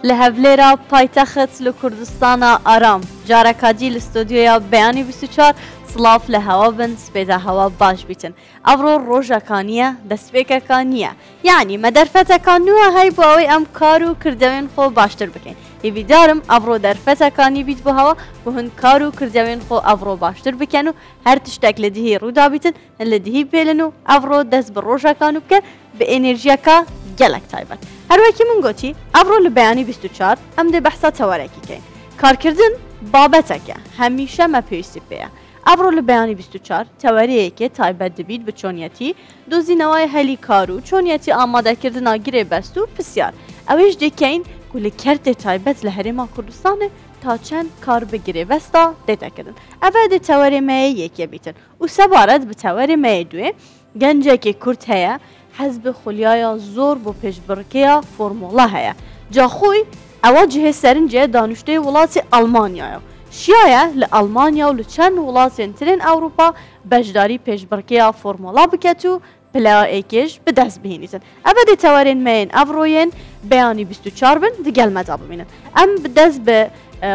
لە هەڤلێرا پایتەخت لە کوردستانا ئارام جارەکا دی لە ستۆدیۆیا بەیانی 24 سڵاف لە هەوا بن سپێدا هەوا باش بیتن ئەڤڕۆ ڕۆژەکا نییە دەستپێکەکا نییە یەعنی مە دەرفەتەکا نووە هەی بۆ ئەوەی ئەم کار و کردەوێن خۆ باشتر بکەین هیڤیدارم ئەڤڕۆ دەرفەتەکا نیبیت بۆ هەوا کو هن کار و کردەوێن خۆ ئەڤڕۆ باشتر بکەن و هەر تشتەک لە دهی ڕوودابیتن هن لە دهی بێلن و ئەڤڕۆ دەست بە ڕۆژەکان و بکەن بە ئێنێرژیەکا گەلەک تایبەت. هەروەکی من گۆتی ئەڤڕۆ لە بەیانی 24 ئەم دێ بەحسا تەوەرەکی کەین. کارکردن بابەتەکە هەمیشە مە پێویستی پێیە. ئەڤڕۆ لە بەیانی 24 تەوەرەیەکێ تایبەت دبیت بە چۆنیەتی دۆزینەوەی هەلی کار و چۆنیەتی ئامادەکردنا گرێبەست و پرسیار ئەوەیش دێکەین کو لە کەرتێ تایبەت لە هەرێما کوردستانێ تا چەند کار بە گرێبەستا دێتەکردن. ئەڤە دێ تەوەرێ مەیە یەکێ بیتن و سەبارەت بە تەوەرێ مەیە دوێ گەنجێکی کورد هەیە حەز بە خولیایا زۆر بۆ پێشبڕکێیا فۆرمۆڵا هەیە جا خۆی ئەوە جهێ سەرنجێ دانیشتوی وڵاتی ئەڵمانیایە و شیایە لە ئەڵمانیا و لە چەند وڵاتێن ترێن ئەوروپا بەشداری پێشبڕکێیا فۆرمۆڵا بکەت و پلەیەکێش بدەست بهێنیتن ئەڤە دێ تەوەرێن مەیێن ئەڤڕۆیێن بەیانی 24 بن دگەل مەدا بمینن ئەم دەست بە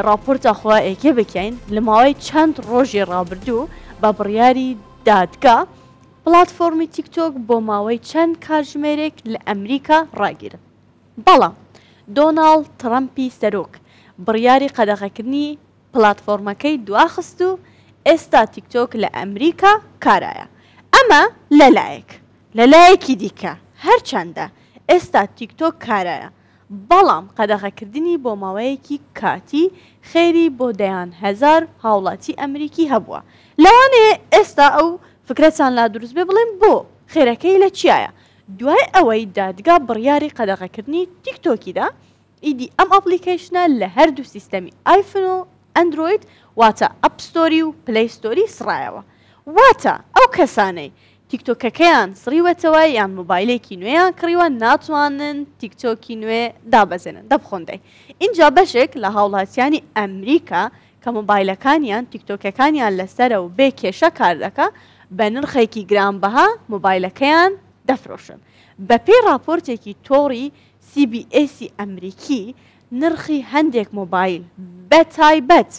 ڕاپۆرتا خۆ ئێکێ بکەین لە ماوەی چەند ڕۆژی ڕابردوو بە بڕیاری دادگا پڵاتفۆرمی تیکتۆک بۆ ماوەی چەند کاتژمێرێک لە ئەمریکا ڕاگیرا. بەڵام دۆناڵد ترەمپی سەرۆک بڕیاری قەدەغەکردنی پلاتفۆرمەکەی دواخست و ئێستا تیکتۆک لە ئەمریکا کارایە. ئەمە لەلایەک. لەلایەکی دیکە هەرچەندە ئێستا تیکتۆک کارایە، بەڵام قەدەغەکردنی بۆ ماوەیەکی کاتی خێری بۆ دەیان هەزار هاوڵاتی ئەمریکی هەبووە. لەوانەیە ئێستا ئەو فکرەتان لا دروست بێ بڵێن بۆ؟ خێرەکەی لە چیایە؟ دوای ئەوەی دادگا بڕیاری قەدەغەکردنی تیک تۆکی دا، ئیدی ئەم ئەپڵیکەیشنە لە هەردوو سیستەمی ئایفن و ئەندرۆید واتە ئەپ ستۆری و پلەی ستۆری سڕایەوە. واتە ئەو کەسانەی تیکتۆکەکەیان سڕیوەتەوە یان مۆبایلێکی نوێیان کڕیوە ناتوانن تیکتۆکی نوێ دابەزێنن دەبخۆن دەی ئینجا بەشێک لە هاوڵاتیانی ئەمریکا کە مۆبایلەکانیان تیکتۆکەکانیان لەسەرە و بێ کێشە کار دەکا بە نرخێکی گرانبەها مۆبایلەکەیان دەفرۆشن بەپێی ڕاپۆرتێکی تۆڕی سی بی ئێسی ئەمریکی نرخی هەندێک مۆبایل بەتایبەت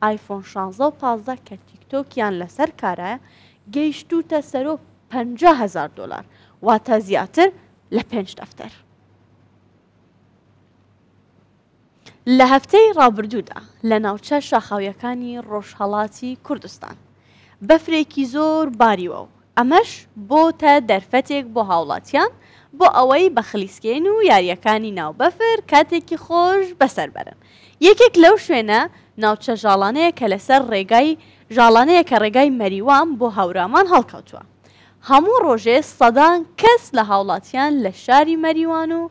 ئایفۆن شانزە و 15 کە تیکتۆکیان لەسەر کارایە گەیشتووتە سەرۆ 50 هەزار دۆلار واتە زیاتر لە پێنج دەفتەر. لە هەفتەی ڕابردوودا لە ناوچە شاخاوییەکانی ڕۆژهەڵاتی کوردستان بەفرێکی زۆر باریوە و ئەمەش بۆتە دەرفەتێک بۆ هاوڵاتیان بۆ ئەوەی بە خلیسکێن و یارییەکانی ناو بەفر کاتێکی خۆش بەسەر بەرن. یەکێک لەو شوێنە ناوچە ژاڵانەیە کە لەسەر ڕێگای ژاڵانەیە کە ڕێگای مەریوان بۆ هەورامان هەڵکەوتووە. هەموو ڕۆژێ سەدان کەس لە هاوڵاتیان لە شاری مەریوان و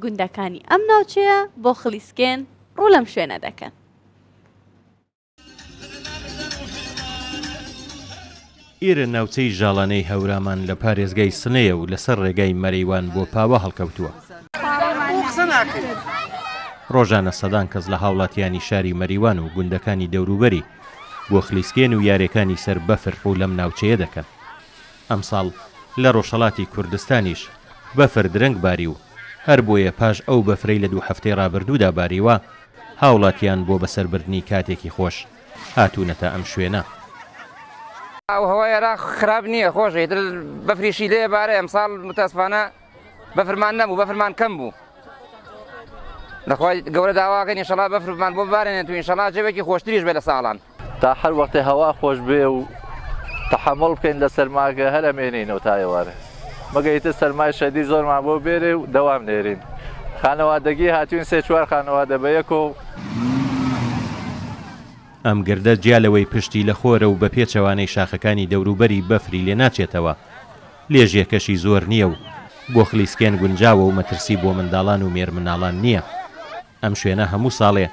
گوندەکانی ئەم ناوچەیە بۆ خلیسکێن ڕوو لەم شوێنە دەکەن. ئێرە ناوچەی ژاڵانەی هەورامان لە پارێزگای سنەیە و لەسەر ڕێگای مەریوان بۆ پاوە هەڵکەوتووە. ڕۆژانە سەدان کەس لە هاوڵاتیانی شاری مەریوان و گوندەکانی دەوروبەری بۆ خلیسکێن و یارێکانی سەر بەفر ڕوو لەم ناوچەیە دەکەن. ئەمساڵ لە ڕۆژهەڵاتی کوردستانیش بەفر درەنگ باری و هەربۆیە پاش ئەو بەفرەی لە دوو هەفتەی ڕابردوودا باریوە، هاوڵاتیان بۆ بەسەربردنی کاتێکی خۆش هاتوونەتە ئەم شوێنە. ئاووهەوای عێراق خراپ نییە خۆشە ئیتر بەفریشی لێ بارێ ئەمساڵ متاسفانە بەفرمان نەبوو بەفرمان کەم بوو لەخوای گەورە داواکەین ئینشەڵا بەفرمان بۆ بارێنێت و ئینشەڵا جەوێکی خۆشتریش بێ لە ساڵان. تا هەر وەختێ هەوا خۆش بێ و تەحەموڵ بکەین لە سەرماکە هەر ئەمێنینەوە تا ئێوارێ مەگە ئیتر سەرمای شەدید زۆرمان بۆ بێرێ و دەوام نێرین خانەوادەگی هاتوین سێ چوار خانەوادە بە یەکۆ و. ئەم گردە جیا لەوەی پشتی لە خۆرە و بە پێچەوانەی شاخەکانی دەوروبەری بەفری لێ ناچێتەوە، لێژیەکەشی زۆر نییە و بۆ خلیسکێن گونجاوە و مەترسی بۆ منداڵان و مێرمناڵان نییە. ئەم شوێنە هەموو ساڵێ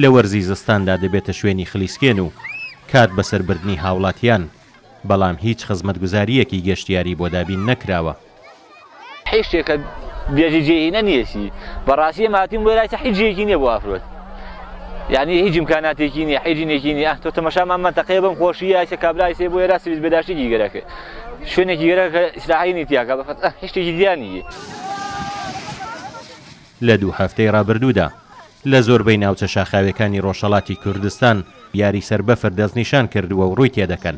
لە وەرزی زستاندا دەبێتە شوێنی خلیسکێن و کات بەسەربردنی هاوڵاتیان، بەڵام هیچ خزمەتگوزارییەکی گەشتیاری بۆ دابین نەکراوە. هیچ شتێکە بێژی جێهینە نیەسی بەڕاستی ئێمە هاتین بۆ ئێرە هیچ جێیەکی نییە بۆ ئافرۆت یعنی هیچ امکاناتێکی نییە حیجینێکی نییە تۆ تەمەشامان مەنتەقەیە بەم خۆشیە ئایسە کابرا ئایسێ بۆ ئێرە سرویس بێداشتێکی گەرەکە شوێنێکی گەرەکە ئیسراحینی تیاکە بە هیچ شتێکی دیار نییە. لە دوو هەفتەی ڕابردوودا. لە زۆربەی ناوچە شاخاویەکانی ڕۆژهەڵاتی کوردستان یاری سەر بەفر دەستنیشان کردووە و ڕووی تێدەکەن.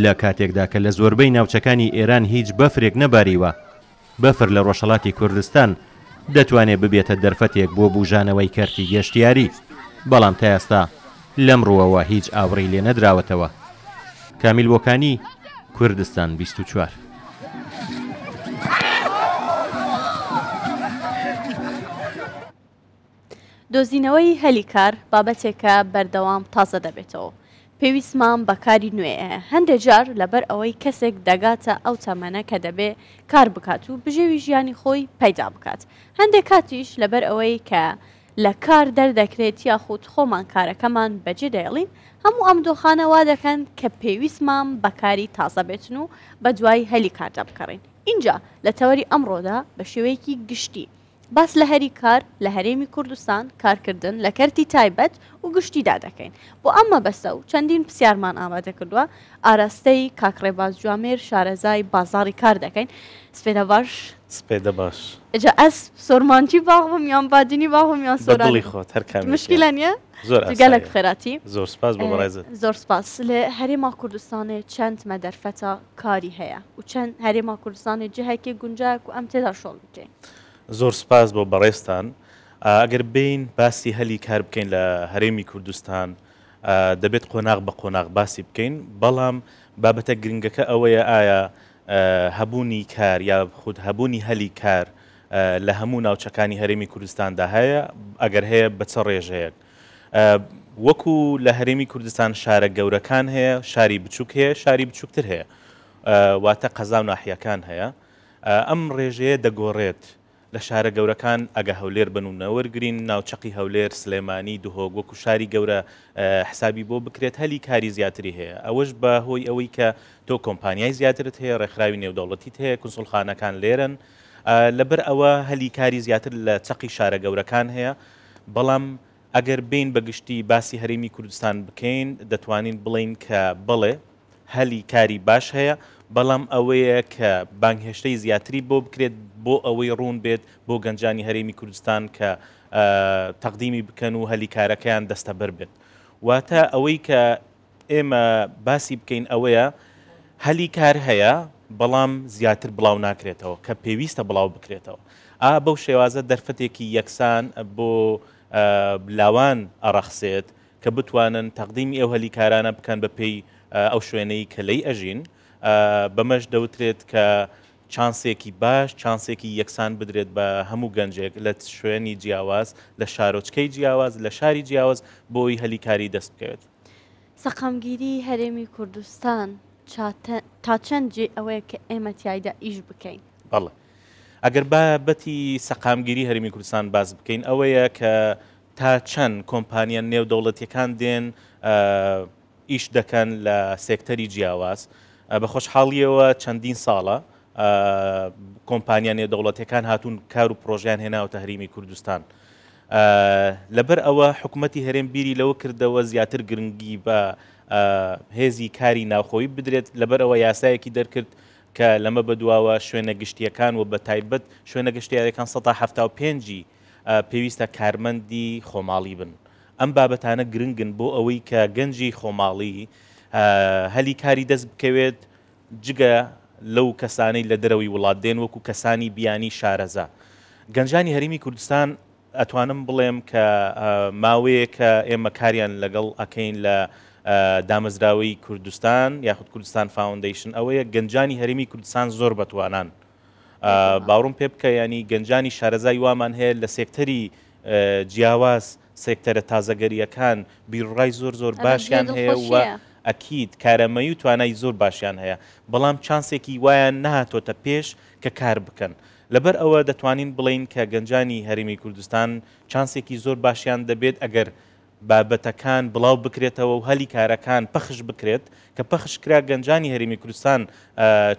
لە کاتێکدا کە لە زۆربەی ناوچەکانی ئێران هیچ بەفرێک نەباریوە، بەفر لە ڕۆژهەڵاتی کوردستان دەتوانێ ببێتە دەرفەتێک بۆ بووژانەوەی کەرتی گەشتیاری، بەڵام تا ئێستا لەم ڕووەوە هیچ ئاوڕی لێ نەدراوەتەوە. کامیل بۆکانی، کوردستان 24. دۆزینەوەی هەلی کار بابەتێکە بەردەوام تازە دەبێتەوە. پێویستمان بە کاری نوێیە. هەندێ جار لەبەر ئەوەی کەسێک دەگاتە ئەو تەمەنە کە دەبێ کار بکات و بژێوی ژیانی خۆی پەیدا بکات. هەندێ کاتیش لەبەر ئەوەی کە لە کار دەردەکرێت یاخود خۆمان کارەکەمان بەجێ دەێڵین، هەموو ئەم دۆخانە وا دەکەن کە پێویستمان بە کاری تازە بێتن و بەدوای هەلی کاردا بگەڕێین. ئینجا لە تەوەری ئەمڕۆدا بە شێوەیەکی گشتی باس لە هەلی کار لە هەرێمی کوردستان، کارکردن لە کەرتی تایبەت و گشتیدا دەکەین. بۆ ئەم مەبەستە و چەندین پرسیارمان ئامادە کردووە، ئاراستەی کاک ڕێباز جوامێر شارەزای بازاڕی کار دەکەین. سپێدە باش. سپێدە باش. جا ئەس سۆرمانجی باخ بم یان بادینی باخ بم یان سۆرانی؟ بە دڵی خۆت هەر کامێکیان. مشکیلە نییە؟ زۆر ئاساییە. گەلەک خێراتی. زۆر سپاس بۆ بەڕێزت. زۆر سپاس. لە هەرێما کوردستانێ چەند مە دەرفەتە کاری هەیە و چەند هەرێما کوردستانێ جهێکێ گونجایە کو ئەم تێدا شۆڵ بکەین؟ زۆر سپاس بۆ بەڕێزتان. ئەگەر بێین باسی هەلی کار بکەین لە هەرێمی کوردستان دەبێت قۆناغ بە قۆناغ باسی بکەین، بەڵام بابەتە گرنگەکە ئەوەیە ئایا هەبوونی کار یا خود هەبوونی هەلی کار لە هەموو ناوچەکانی هەرێمی کوردستاندا هەیە، ئەگەر هەیە بە چ ڕێژەیەک؟ وەکو لە هەرێمی کوردستان شارە گەورەکان هەیە، شاری بچووک هەیە، شاری بچووکتر هەیە، واتە قەزا و ناحیەکان هەیە، ئەم ڕێژەیە دەگۆڕێت لە شارە گەورەکان ئەگە هەولێر بە نمونە وەرگرین ناو چەقی هەولێر، سلێمانی، دهۆک وەکو شاری گەورە حسابی بۆ بکرێت هەلی کاری زیاتری هەیە ئەوەش بە هۆی ئەوەی کە تۆ کۆمپانیای زیاترت هەیە ڕێکخراوی نێودەوڵەتیت هەیە کونسوڵخانەکان لێرەن لەبەر ئەوە هەلی کاری زیاتر لە چەقی شارە گەورەکان هەیە بەڵام ئەگەر بێین بە گشتی باسی هەرێمی کوردستان بکەین دەتوانین بڵێین کە بەڵێ هەلی کاری باش هەیە، بەڵام ئەوەیە کە بانگهێشتەی زیاتری بۆ بکرێت بۆ ئەوەی ڕوون بێت بۆ گەنجانی هەرێمی کوردستان کە تەقدیمی بکەن و هەلی کارەکەیان دەستەبەر بێت. واتە ئەوەی کە ئێمە باسی بکەین ئەوەیە هەلی کار هەیە بەڵام زیاتر بڵاو ناکرێتەوە کە پێویستە بڵاو بکرێتەوە. ئا بەو شێوازە دەرفەتێکی یەکسان بۆ لاوان ئەڕەخسێت کە بتوانن تەقدیمی ئەو هەلی کارانە بکەن بە پێی ئەو شوێنەی کە لێی ئەژین، بەمەش دەوترێت کە چانسێکی باش، چانسێکی یەکسان بدرێت بە هەموو گەنجێک لە شوێنی جیاواز، لە شارۆچکەی جیاواز، لە شاری جیاواز بۆ ئەوەی هەلی کاری دەست بکەوێت. سەقامگیری هەرێمی کوردستان تا چەند جێی ئەوەیە کە ئێمە تیایدا ئیش بکەین؟ بەڵێ. ئەگەر بابەتی سەقامگیری هەرێمی کوردستان باس بکەین ئەوەیە کە تا چەند کۆمپانیا نێودەوڵەتیەکان دێن ئیش دەکەن لە سێکتەری جیاواز بە خۆشحاڵیەوە چەندین ساڵە کۆمپانیا نێودەوڵەتیەکان هاتوون کار و پرۆژیان هێناوەتە هەرێمی کوردستان لەبەر ئەوە حکوومەتی هەرێم بیری لەوە کردەوە زیاتر گرنگی بە هێزی کاری ناوخۆی بدرێت لەبەر ئەوە یاسایەکی دەرکرد کە لەمە بەدواوە شوێنە گشتیەکان و بە تایبەت شوێنە گشتیارەکان 175 پێویستە کارمەندی خۆماڵی بن. ئەم بابەتانە گرنگن بۆ ئەوەی کە گەنجی خۆماڵی هەلی کاری دەست بکەوێت جگە لەو کەسانەی لە دەرەوەی وڵات دێن وەکو کەسانی بیانی شارەزا. گەنجانی هەرێمی کوردستان ئەتوانم بڵێم کە ماوەیەکە ئێمە کاریان لەگەڵ ئەکەین لە دامەزراوەی کوردستان یاخود کوردستان فاوندەیشن ئەوەیە گەنجانی هەرێمی کوردستان زۆر بەتوانان. باوڕم پێ بکە یانی گەنجانی شارەزای وامان هەیە لە سێکتەری جیاواز سێکتەرە تازەگەریەکان بیرڕای زۆر زۆر باشیان هەیە و ئەکید کارەمەی و توانای زۆر باشیان هەیە بەڵام چانسێکی وایان نەهاتۆتە پێش کە کار بکەن لەبەر ئەوە دەتوانین بڵین کە گەنجانی هەرێمی کوردستان چانسێکی زۆر باشیان دەبێت ئەگەر بابەتەکان بڵاو بکرێتەوە و هەلی کارەکان پەخش بکرێت، کە پەخش کرا گەنجانی هەرێمی کوردستان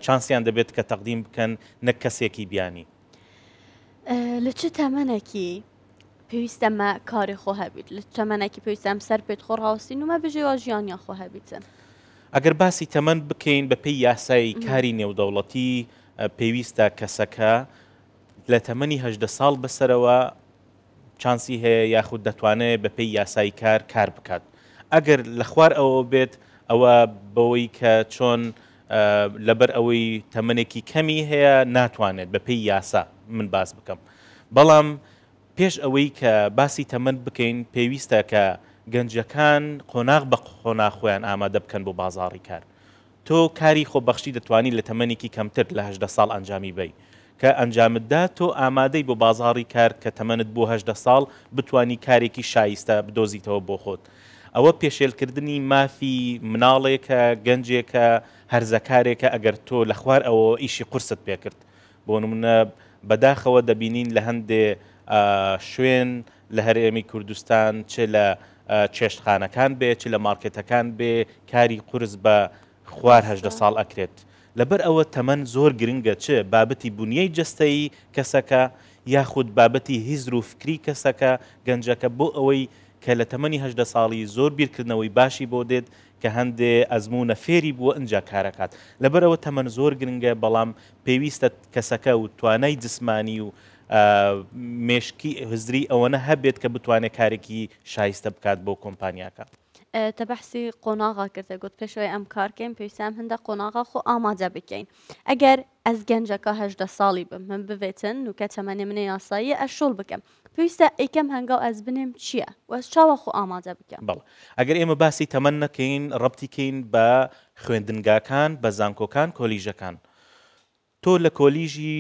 چانسیان دەبێت کە تەقدیم بکەن نەک کەسێکی بیانی. لە چ تەمەنێکی پێویستە مە کاری خۆ هەبیت؟ لە چ تەمەنێکی پێویستە ئەم سەر پێت خۆ ڕاوەستین و مە بژێوا ژیانیان خۆ هەبیتن؟ ئەگەر باسی تەمەن بکەین بە پێی یاسای کاری نێودەوڵەتی پێویستە کەسەکە لە تەمەنی 18 ساڵ بەسەرەوە. چانسی هەیە یاخود دەتوانێت بەپێی یاسای کار کار بکات. ئەگەر لە خوار ئەوەوە بێت ئەوە بەوەی کە چۆن لەبەر ئەوەی تەمەنێکی کەمی هەیە ناتوانێت بەپێی یاسا من باس بکەم. بەڵام پێش ئەوەی کە باسی تەمەن بکەین پێویستە کە گەنجەکان قۆناغ بە قۆناغ خۆیان ئامادە بکەن بۆ بازاڕی کار. تۆ کاری خۆبەخشی دەتوانی لە تەمەنێکی کەمتر لە 18 ساڵ ئەنجامی بەی. کە ئەنجامت دا تۆ ئامادەی بۆ بازاڕی کار کە تەمەنت بووە 18 ساڵ بتوانی کارێکی شایستە بدۆزیتەوە بۆ خۆت. ئەوە پێشێلکردنی مافی مناڵێکە، گەنجێکە، هەرزەکارێکە ئەگەر تۆ لە خوار ئەوەوە ئیشی قورست پێکرد. بۆ نمونە بەداخەوە دەبینین لە هەندێ شوێن لە هەرێمی کوردستان چ لە چێشتخانەکان بێ چ لە مارکێتەکان بێ کاری قورس بە خوار 18 ساڵ ئەکرێت. لەبەر ئەوە تەمەن زۆر گرنگە چ بابەتی بونیەی جەستەیی کەسەکە یاخود بابەتی هزر و فکری کەسەکە، گەنجەکە بۆ ئەوەی کە لە تەمەنی 18 ساڵی زۆر بیرکردنەوەی باشی بۆ دێت کە هەندێ ئەزموونە فێری بووە ئنجا کارەکات لەبەرئەوە تەمەن زۆر گرنگە بەڵام پێویستە کەسەکە و توانای جسمانی و مێشکی هزری ئەوەنە هەبێت کە بتوانێت کارێکی شایستە بکات بۆ کۆمپانیاکە. تە بەحسی قۆناغا کردە گوت پێشەوەی ئەم کار کەین پێویستە ئەم هەندە قۆناغا خۆ ئامادە بکەین ئەگەر ئەز گەنجەکە 18 ساڵی بم من بڤێتن نوکە تەمەنێ منێ یاساییە ئەز شۆڵ بکەم پێویستە ئێکەم هەنگاو ئەز بنێم چییە و ئەز چاوا خۆ ئامادە بکەم؟ بەڵێ ئەگەر ئێمە باسی تەمەن نەکەین ڕەبتی کەین بە خوێندنگاکان بە زانکۆکان کۆلیژەکان تۆ لە کۆلیژی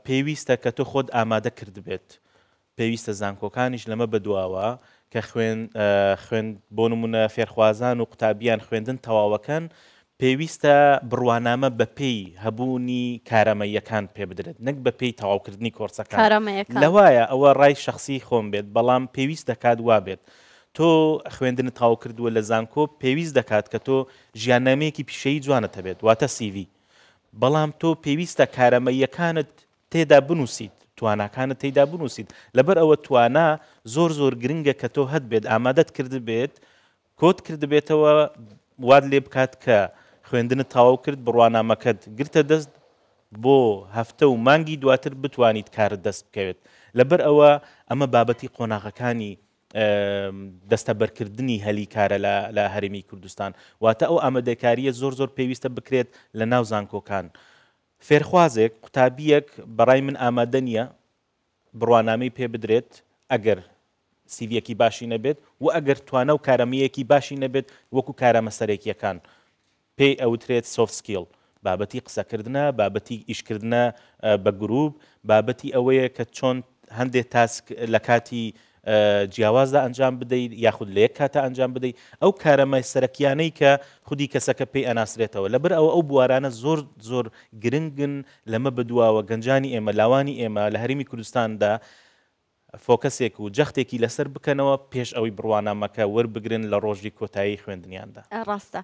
پێویستە کە تۆ خۆت ئامادە کردبێت پێویستە زانکۆکانیش لەمە بەدواوە کە خوێن خوێن بۆ نمونە فێرخوازان و قوتابیان خوێندن تەواوەکەن پێویستە بڕوانامە بەپێی هەبوونی کارامەییەکان پێ بدرێت نەک بەپێی تەواوکردنی کۆرسەکان. کارامەیەکان. لەوایە ئەوە ڕای شەخسی خۆم بێت بەڵام پێویست دەکات وابێت. تۆ خوێندنت تەواو کردووە لە زانکۆ پێویست دەکات کە تۆ ژیاننامەیەکی پیشەیی جوانت هەبێت واتە CV بەڵام تۆ پێویستە کارامەییەکانت تێدا بنووسیت تواناکانت تێدا بنووسیت لەبەر ئەوە توانا زۆر زۆر گرنگە کە تۆ هەت بێت ئامادەت کردبێت کۆت کردبێتەوە وات لێ بکات کە خوێندنت تەواو کرد بڕوانامەکەت گرتە دەست بۆ هەفتە و مانگی دواتر بتوانیت کارت دەست بکەوێت لەبەر ئەوە ئەمە بابەتی قۆناغەکانی دەستەبەرکردنی هەلی کارە لە هەرێمی کوردستان واتە ئەو ئامادەکاریە زۆر زۆر پێویستە بکرێت لە ناو زانکۆکان فێرخوازێک قوتابیەک بەڕای من ئامادە نییە بڕوانامەی پێ بدرێت ئەگەر سیڤیەکی باشی نەبێت و ئەگەر توانا و کارەمەیەکی باشی نەبێت وەکو کارامە سەرەکیەکان پێی ئەوترێت soft skill بابەتی قسەکردنە بابەتی ئیشکردنە بە گروپ بابەتی ئەوەیە کە چۆن هەندێک task لە کاتی جیاوازدا ئەنجام بدەیت یاخود لە یەک کاتا ئەنجام بدەیت ئەو کارەمای سەرەکیانەی کە خودی کەسەکە پێی ئەناسرێتەوە لەبەر ئەوە ئەو بوارانە زۆر زۆر گرنگن لەمە بەدواوە گەنجانی ئێمە لاوانی ئێمە لە هەرێمی کوردستاندا فۆکەسێک و جەختێکی لەسەر بکەنەوە پێش ئەوەی بڕوانامەکە وەربگرن لە ڕۆژی کۆتایی خوێندنیاندا. ڕاستە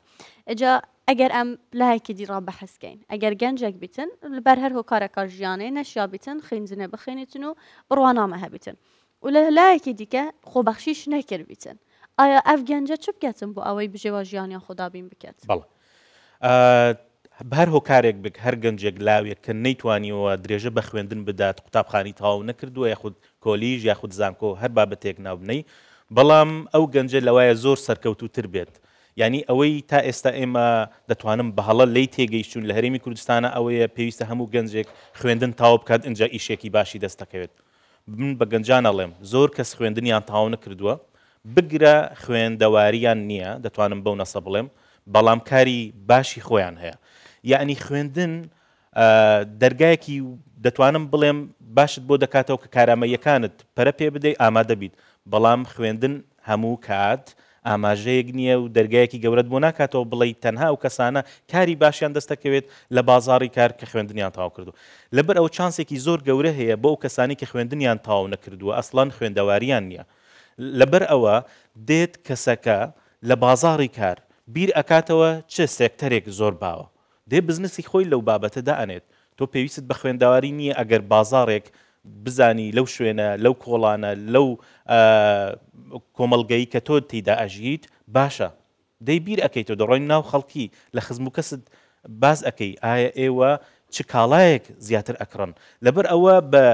ئجا ئەگەر ئەم لایەکی دی ڕا بەحس کەین ئەگەر گەنجێک بیتن لەبەر هەر هۆکارەکە ژیانێ نەشیا بیتن خوێندنێ بخوێنیتن و بڕوانامە هەبیتن و لە لایەکی دیکە خۆبەخشیش نەکردبیتن ئایا ئەف گەنجە چ بکەتن بۆ ئەوەی بژێوا ژیانیان خۆ دابین بکەت؟ بەڵێ بە هەر هۆکارێک بک هەر گەنجێک لاوێک کە نەیتوانیوە درێژە بە خوێندن بدات قوتابخانی تەواو نەکردووە یاخود کۆلیژ یاخود زانکۆ هەر بابەتێک ناوبنەی بەڵام ئەو گەنجە لەوایە زۆر سەرکەوتووتر بێت یانی ئەوەی تا ئێستا ئێمە دەتوانم بە هەڵە لێی تێگەیشتوون لە هەرێمی کوردستانە ئەوەیە پێویستە هەموو گەنجێک خوێندن تەواو بکات ئینجا ئیشێکی باشی دەست دەکەوێت من بە گەنجان ئەڵێم زۆر کەس خوێندنیان تەواو نەکردووە بگرە خوێندەواریان نییە دەتوانم بەو نەسە بڵێم بەڵام کاری باشی خۆیان هەیە یەعنی خوێندن دەرگایەکی دەتوانم بڵێم باشت بۆ دەکاتەوە کە کارامەییەکانت پەرە پێ بدەی ئامادە بیت بەڵام خوێندن هەموو کات ئاماژەیەک نییە و دەرگایەکی گەورەت بۆ ناکاتەوە بڵێی تەنها ئەو کەسانە کاری باشیان دەست دەکەوێت لە بازاڕی کار کە خوێندنیان تەواو کردووە لەبەر ئەوە چانسێکی زۆر گەورە هەیە بۆ ئەو کەسانی کە خوێندنیان تەواو نەکردووە ئەسڵەن خوێندەواریان نییە لەبەر ئەوە دێت کەسەکە لە بازاڕی کار بیر ئەکاتەوە چ سێکتەرێک زۆر باوە دێ بزنسی خۆی لەو بابەتە دائەنێت، تۆ پێویستت بە خوێندەواری نییە ئەگەر بازاڕێک بزانی لەو شوێنە، لەو کۆڵانە، لەو کۆمەڵگەی کە تۆ تێیدا ئەژیت باشە، دێی بیر ئەکەیتەوە دەڕۆی ناو خەڵکی لە خزم و کەست باس ئەکەی ئایا ئێوە چ کاڵایەک زیاتر ئەکڕن، لەبەر ئەوە بە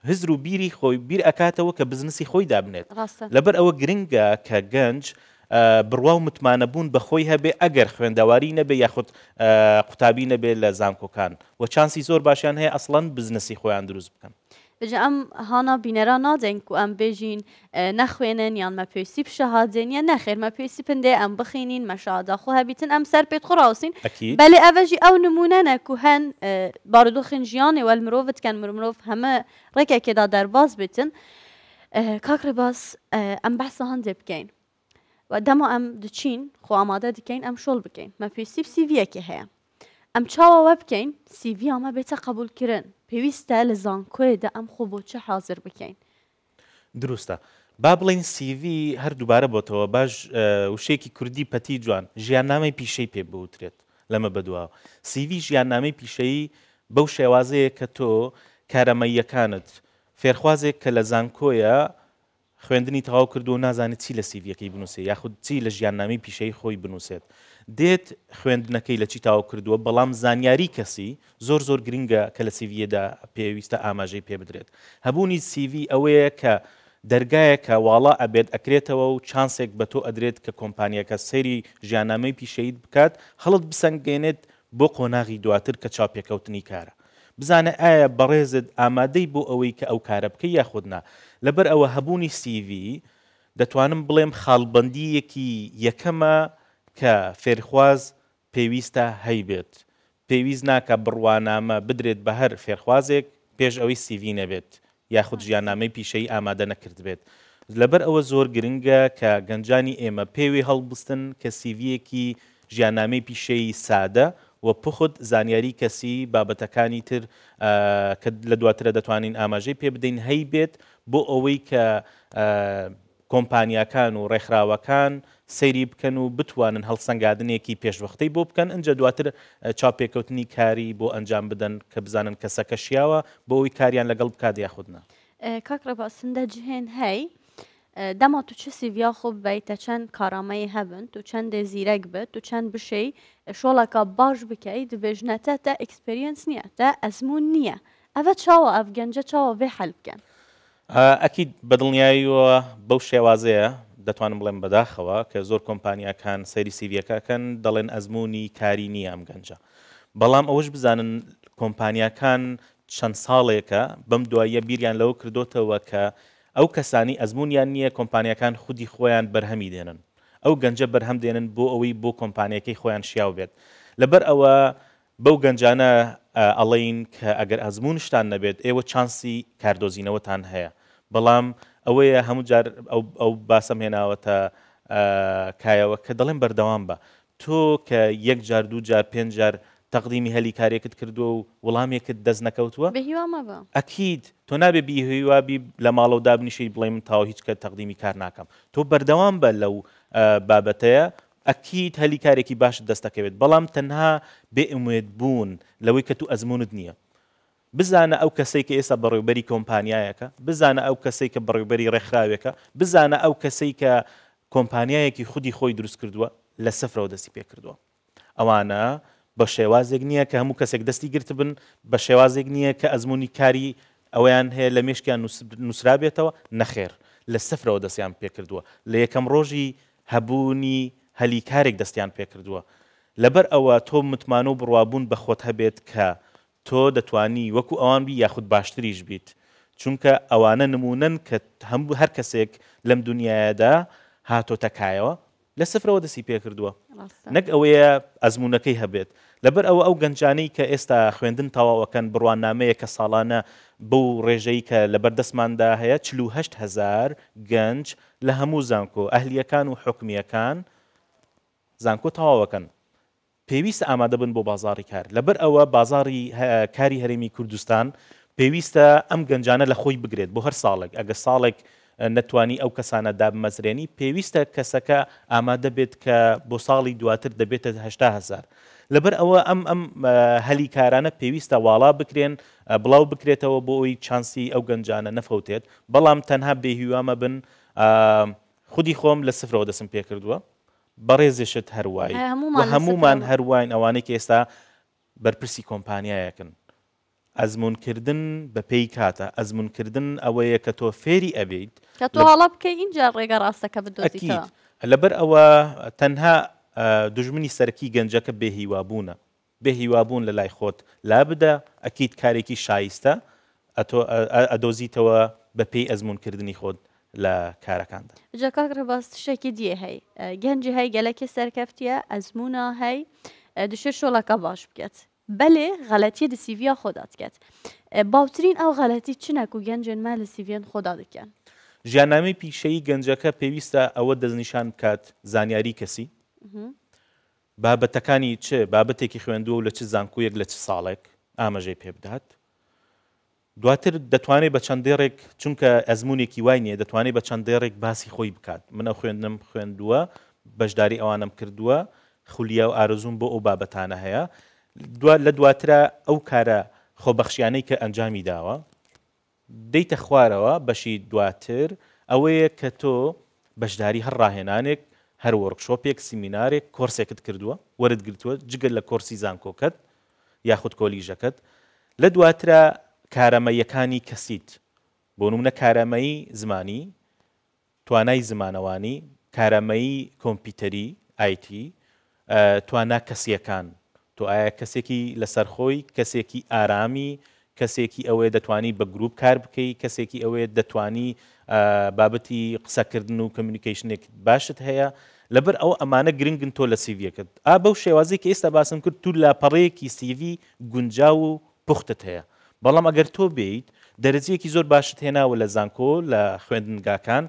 هزر و بیری خۆی بیر ئەکاتەوە کە بزنسی خۆی دابنێت. ڕاستە. لەبەر ئەوە گرنگە کە گەنج بڕوا و متمانە بوون بە خۆی هەبێ ئەگەر خوێندەواری نەبێ یاخود قوتابی نەبێ لە زانکۆکان و چانسی زۆر باشیان هەیە ئەسڵەن بزنسی خۆیان دروست بکەن. بێژە ئەم هانا بینەرا نادەین کو ئەم بێژین نەخوێنن یان مە پێویستی ب شەهادێ نیە نەخێر مە پێویستی پندێ ئەم بخینین مە شەهادا خو هەبیتن ئەم سەر پێت خو ڕاوسین ئەکید. بەلێ ئەڤە ژی ئەو نمونەنە کو هەن بارودۆخین ژیانێ وەل مرۆڤ دکەن مرۆڤ هەمە ڕێکەکێدا دەرباز بیتن کاک ڕێباز ئەم بەحسا هەندێ بکەین و دەما ئەم دچین خۆ ئامادە دکەین ئەم شۆڵ بکەین مە پێویستی ب سیڤیەکێ هەیە ئەم چاوە وە بکەین سیڤیا مە بێتە قەبوڵکرن پێویستە لە زانکۆێدا ئەم خۆ بۆ چ حازر بکەین؟ دروستە. با بڵێین سیڤی هەر دووبارە بۆتەوە باش وشەیەکی کوردی پەتی جوان ژیاننامەی پیشەی پێ بوترێت لەمە بەدواوە. سیڤی ژیاننامەی پیشەیی بەو شێوازەیە کە تۆ کارامەییەکانت فێرخوازێک کە لە زانکۆیە خوێندنی تەواو کردووە و نازانێت چی لە سیڤیەکەی بنووسێت یاخود چی لە ژیاننامەی پیشەیی خۆی بنووسێت دێت خوێندنەکەی لە چی تەواو کردووە بەڵام زانیاری کەسی زۆر زۆر گرنگە کە لە سیڤیەدا پێویستە ئاماژەی پێ بدرێت هەبوونی سیڤی ئەوەیە کە دەرگایەکە واڵا ئەبێت ئەکرێتەوە و چانسێک بە تۆ ئەدرێت کە کۆمپانیەکە سەیری ژیاننامەی پیشەییت بکات هەڵت بسەنگێنێت بۆ قۆناغی دواتر کە چاوپێکەوتنی کارە. بزانە ئایا بەڕێزت ئامادەی بۆ ئەوەی کە ئەو کارە بکەی یاخود نا. لەبەر ئەوە هەبوونی سیڤی دەتوانم بڵێم خاڵبەندییەکی یەکەمە کە فێرخواز پێویستە هەیبێت. پێویست ناکا بڕوانامە بدرێت بە هەر فێرخوازێک پێش ئەوەی سیڤی نەبێت یاخود ژیاننامەی پیشەیی ئامادە نەکردبێت. لەبەر ئەوە زۆر گرنگە کە گەنجانی ئێمە پێوی هەڵبستن کە سیڤییەکی ژیاننامەی پیشەیی سادە و پوخت، زانیاری کەسی، بابەتەکانی تر کە لە دواترە دەتوانین ئاماژەی پێ بدەین هەیبێت بۆ ئەوەی کە کۆمپانیاکان و ڕێکخراوەکان سەیری بکەن و بتوانن هەڵسەنگادنێکی پێشوەختەی بۆ بکەن ئنجا دواتر چاوپێکەوتنی کاری بۆ ئەنجام بدەن کە بزانن کەسەکە شیاوە بۆ ئەوەی کاریان لەگەڵ بکات یاخود نا. کاک ڕێباز هندە جهێن هەی دەما تو چ سیڤیا خۆ ببەی تە چەند کارامەیی هەبن تو چەندێ زیرەک بت تو چەند بشێی شۆڵەکە باش بکەی دبێژنە تە تە experience نییە تە ئەزموون نییە ئەڤە چاوە ئەڤ گەنجە چاوە ڤێ حەل بکەن؟ ئەکید بەدڵنیاییەوە بەو شێوازەیە، دەتوانم بڵێم بەداخەوە کە زۆر کۆمپانیاکان سەیری سیڤیەکە ئەکەن دەڵێن ئەزموونی کاری نییە ئەم گەنجە، بەڵام ئەوەش بزانن کۆمپانیاکان چەند ساڵێکە بەم دواییە بیریان لەوە کردۆتەوە کە ئەو کەسانەی ئەزموونیان نییە کۆمپانیاکان خودی خۆیان بەرهەمی دێنن ئەو گەنجە بەرهەم دێنن بۆ ئەوەی بۆ کۆمپانیەکەی خۆیان شیاو بێت لەبەر ئەوە بەو گەنجانە ئەڵێین کە ئەگەر ئەزموونشتان نەبێت ئێوە چانسی کاردۆزینەوەتان هەیە بەڵام ئەوەیە هەموو جار ئەو باسەم هێناوەتە کایەوە کە دەڵێم بەردەوام بە تۆ کە یەک جار دوو جار پێنج جار تەقدیمی هەلی کارێکت کردووە و وڵامێکت دەست نەکەوتووە بێهیوا مەبە. ئەکید تۆ نابێ بیهیوا بی لە ماڵەوە دابنیشی بڵێی من تەواو هیچ کە تەقدیمی کار ناکەم تۆ بەردەوام بە لەو بابەتەیە ئەکید هەلی کارێکی باشت دەست دەکەوێت بەڵام تەنها بێ ئومێد بوون لەوەی کە تو ئەزموونت نییە بزانە ئەو کەسەی کە ئێستا بەڕێوبەری کۆمپانیایەکە بزانە ئەو کەسەی کە بەڕێوبەری ڕێکخراوێکە بزانە ئەو کەسەی کە کۆمپانیایەکی خودی خۆی دروست کردووە لە سفرەوە دەستی پێ کردووە ئەوانە بە شێوازێک نییە کە هەموو کەسێک دەستی گرتبن بە شێوازێک نییە کە ئەزموونی کاری ئەوەیان هەیە لە مێشکیان نووسرابێتەوە نەخێر لە سفرەوە دەستیان پێکردووە لە یەکەم ڕۆژی هەبوونی هەلی کارێک دەستیان پێکردووە لەبەر ئەوە تۆ متمانە و بڕوابوون بە خۆت هەبێت کە تۆ دەتوانی وەکو ئەوان بی یاخود باشتریش بیت چونکە ئەوانە نمونەن کە هەموو هەر کەسێک لەم دونیایەدا هاتۆتە کایەوە لە سفرەوە دەستی پێکردووە نەک ئەوەیە ئەزمونەکەی هەبێت لەبەر ئەوە ئەو گەنجانەی کە ئێستا خوێندن تەواوەکەن بڕوانامەیە کە ساڵانە بەو ڕێژەی کە لەبەر دەستماندا هەیە 48 هەزار گەنج لە هەموو زانکۆ ئەهلیەکان و حکومیەکان زانکۆ تەواوەکەن پێویستە ئامادە بن بۆ بازاڕی کار، لەبەر ئەوە بازاڕی کاری هەرێمی کوردستان پێویستە ئەم گەنجانە لە خۆی بگرێت بۆ هەر ساڵێک، ئەگەر ساڵێک نەتوانی ئەو کەسانە دابمەزرێنی پێویستە کەسەکە ئامادە بێت کە بۆ ساڵی دواتر دەبێتە 80 هەزار. لەبەر ئەوە ئەم ئەم هەلی کارانە پێویستە واڵا بکرێن بڵاو بکرێتەوە بۆ ئەوی چانسی ئەو گەنجانە نەفەوتێت، بەڵام تەنها بێهیوا مەبن خودی خۆم لە سفرەوە دەستم پێکردووە بەڕێزیشت هەر وای و هەموومان هەر واین ئەوانەی کە ئێستا بەرپرسی کۆمپانیایەکن. ئەزموونکردن بە پێی کاتە، ئەزموونکردن ئەوەیە کە تۆ فێری ئەبیت. کە تۆ هەڵە بکەی ئینجا ڕێگە ڕاستەکە بدۆزیتەوە. ئەکید، لەبەر ئەوە تەنها دوژمنی سەرەکی گەنجەکە بێ هیوابوونە، بێ هیوابوون لە لای خۆت لابدە، ئەکید کارێکی شایستە ئەتۆ ئەدۆزیتەوە بە پێی ئەزموونکردنی خۆت لە کارەکاندا. جا کاک ڕێباز تشتێکی دیە هەی گەنجی هەی گەلەکی سەرکەفتیە ئەزموونە هەی دشێ شۆڵەکە باش بکەت بەلێ غەلەتیە دە سیڤیا خۆدا دکەت. باوترین ئەو غەلەتی چنە کو گەنجێن مە لە سیڤیەن خۆدا دکەن؟ ژیاننامەی پیشەیی گەنجەکە پێویستە ئەوە دەستنیشان بکات زانیاری کەسی، بابەتەکانی چ بابەتێکی خوێندووە و لە چ زانکۆیەک لە چ ساڵێک ئاماژەی پێ بدات. دواتر دەتوانێت بە چەند دێڕێک چونکە ئەزموونێکی وای نییە دەتوانێت بە چەند دێڕێک باسی خۆی بکات من ئەو خوێندنم خوێندووە بەشداری ئەوانەم کردووە خولیا و ئارەزووم بۆ ئەو بابەتانە هەیە دوا لە دواترا ئەو کارە خۆبەخشیانەی کە ئەنجامی داوە دێیتە خوارەوە بەشی دواتر ئەوەیە کە تۆ بەشداری هەر ڕاهێنانێک هەر وۆرکشۆپێک سیمینارێک کۆرسێکت کردووە وەرت گرتووە جگە لە کۆرسی زانکۆکەت یاخود کۆلیژەکەت، لە دواترا کارامەییەکانی کەسیت، بۆ نمونە کارامەیی زمانی، توانای زمانەوانی، کارامەیی کۆمپیوتەری، IT، توانا کەسییەکان، تۆ ئایا کەسێکی لەسەرخۆی، کەسێکی ئارامی، کەسێکی ئەوەیە دەتوانی بە گروپ کار بکەی، کەسێکی ئەوەیە دەتوانی بابەتی قسەکردن و communication ێک باشت هەیە، لەبەر ئەوە ئەمانە گرنگن تۆ لە سیڤیەکەت ئا بەو شێوازەی کە ئێستا باسم کرد تو لاپەڕەیەکی سیڤی گونجاو و پوختت هەیە بەڵام ئەگەر تۆ بێیت دەرەجەیەکی زۆر باشت هێناوە لە زانکۆ لە خوێندنگاکان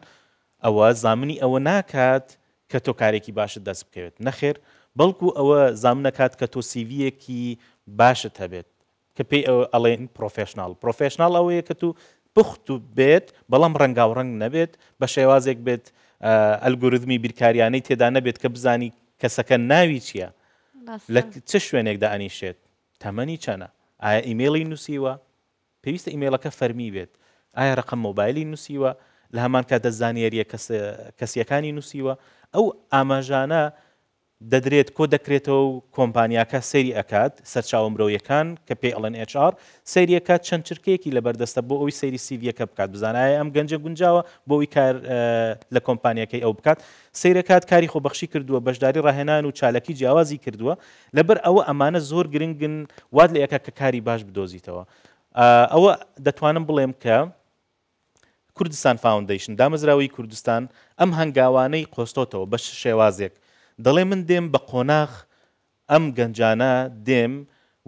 ئەوە زامنی ئەوە ناکات کە تۆ کارێکی باشت دەست بکەوێت نەخێر بەڵکو ئەوە زامنەکات کە تۆ سیڤیەکی باشت هەبێت کە پێی ئەڵێن professional، professional ئەوەیە کە تو پوخت بێت بەڵام ڕەنگاوڕەنگ نەبێت، بە شێوازێک بێت ئەلگۆریتمی بیرکاریانەی تێدا نەبێت کە بزانی کەسەکە ناوی چییە، لە چ شوێنێکدا ئەنیشێت، تەمەنی چەنە، ئایا ئیمەیڵی نووسیوە، پێویستە ئیمەیڵەکە فەرمی بێت، ئایا ڕەقەم مۆبایلی نووسیوە، لە هەمان کاتدا زانیارییە کەسییەکانی نووسیوە، ئەو ئاماژانە دەدرێت کۆ دەکرێتەوە و کۆمپانیاکە سەیری ئەکات سەرچاوە مرۆیەکان کە پێی ئەڵێن HR سەیری ئەکات چەند چرکەیەکی لەبەردەستە بۆ ئەوی سەیری سیڤیەکە بکات بزانێ ئایا ئەم گەنجە گونجاوە بۆ ئەوی کار لە کۆمپانیاکەی ئەو بکات سەیرەکات کاری خۆبەخشی کردووە بەشداری ڕاهێنان و چالاکی جیاوازی کردووە لەبەر ئەوە ئەمانە زۆر گرنگن وات لێ ئەکات کە کاری باش بدۆزیتەوە ئەوە دەتوانم بڵێم کە کوردستان فاوندەیشن، دامەزراوەی کوردستان ئەم هەنگاوانەی قۆستۆتەوە بە چ شێوازێک؟ دەڵێ من دێم بە قۆناغ ئەم گەنجانە دێم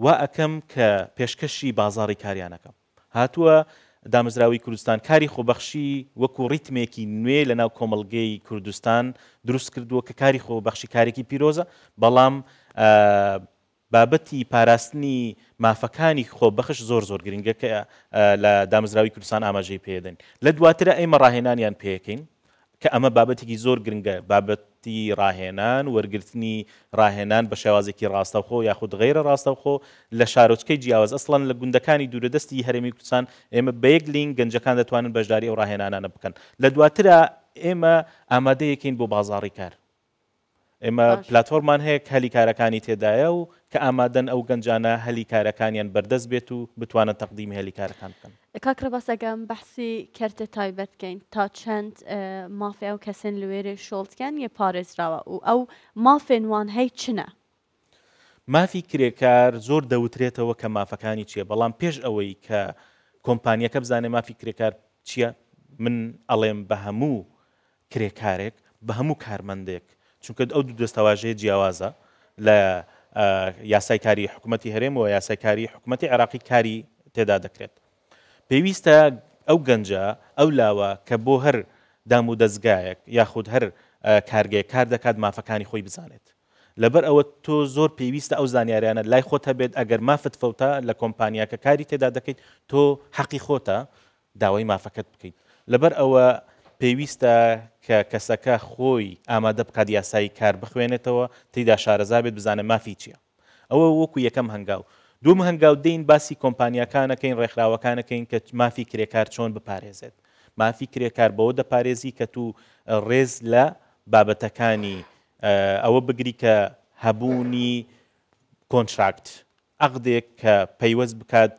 وا ئەکەم کە پێشکەشی بازاڕی کاریان ئەکەم. هاتووە دامەزراوەی کوردستان کاری خۆبەخشی وەکو ڕیتمێکی نوێ لەناو کۆمەڵگەی کوردستان دروست کردووە کە کاری خۆبەخشی کارێکی پیرۆزە بەڵام بابەتی پاراستنی مافەکانی خۆبەخش زۆر زۆر گرنگە کە لە دامەزراوەی کوردستان ئاماژەی پێدەین. لە دواترا ئێمە ڕاهێنانیان پێکەین کە ئەمە بابەتێکی زۆر گرنگە، بابەتی ڕاهێنان، وەرگرتنی ڕاهێنان بە شێوازێکی ڕاستەوخۆ یاخود غەیرە ڕاستەوخۆ لە شارۆچکەی جیاواز، ئەسڵەن لە گوندەکانی دوورەدەستی هەرێمی کوردستان ئێمە بە یەک لینک گەنجەکان دەتوانن بەشداری ئەو ڕاهێنانانە بکەن. لە دواترا ئێمە ئامادەیەکەین بۆ بازاڕی کار. ئێمە پلاتفۆرمان هەیە کە هەلی کارەکانی تێدایە و کە ئامادەن ئەو گەنجانە هەلی کارەکانیان بەردەست بێت و بتوانن تەقدیمی هەلی کارەکان بکەن. کاک ڕێباز ئەگەر بەحسی کەرتێ تایبەت کەین تا چەند مافێ ئەو کەسێن لە وێرێ شۆڵ دکەن یە پارێزراوە و ئەو مافێن وان هەی چنە؟ مافی کرێکار زۆر دەوترێتەوە کە مافەکانی چیە بەڵام پێش ئەوەی کە کۆمپانیەکە بزانێ مافی کرێکار چیە من ئەڵێم بە هەموو کرێکارێک بە هەموو کارمەندێک، چونکە ئەو دوو دەستەواژەیە جیاوازە لە یاسای کاری حکوومەتی هەرێم و یاسای کاری حکوومەتی عێراقی کاری تێدا دەکرێت. پێویستە ئەو گەنجە، ئەو لاوە کە بۆ هەر دام و دەزگایەک یاخود هەر کارگەیەک کار دەکات مافەکانی خۆی بزانێت. لەبەر ئەوە تۆ زۆر پێویستە ئەو زانیاریانە لای خۆت هەبێت ئەگەر مافت فەوتا لە کۆمپانیاکە کاری تێدا دەکەیت تۆ حەقی خۆتە داوای مافەکەت بکەیت لەبەر ئەوە پێویستە کە کەسەکە خۆی ئامادە بکات یاسایی کار بخوێنێتەوە تێیدا شارەزا بێت بزانێت مافی چییە ئەوە وەکو یەکەم هەنگاو دووەم هەنگاو دێین باسی کۆمپانیاکانەکەین ڕێکخراوەکانەکەین کە مافی کرێکار چۆن بپارێزێت مافی کرێکار بەوە دەپارێزی کە تو ڕێز لە بابەتەکانی ئەوە بگری کە هەبوونی contract عەقدێک کە پەیوەست بکات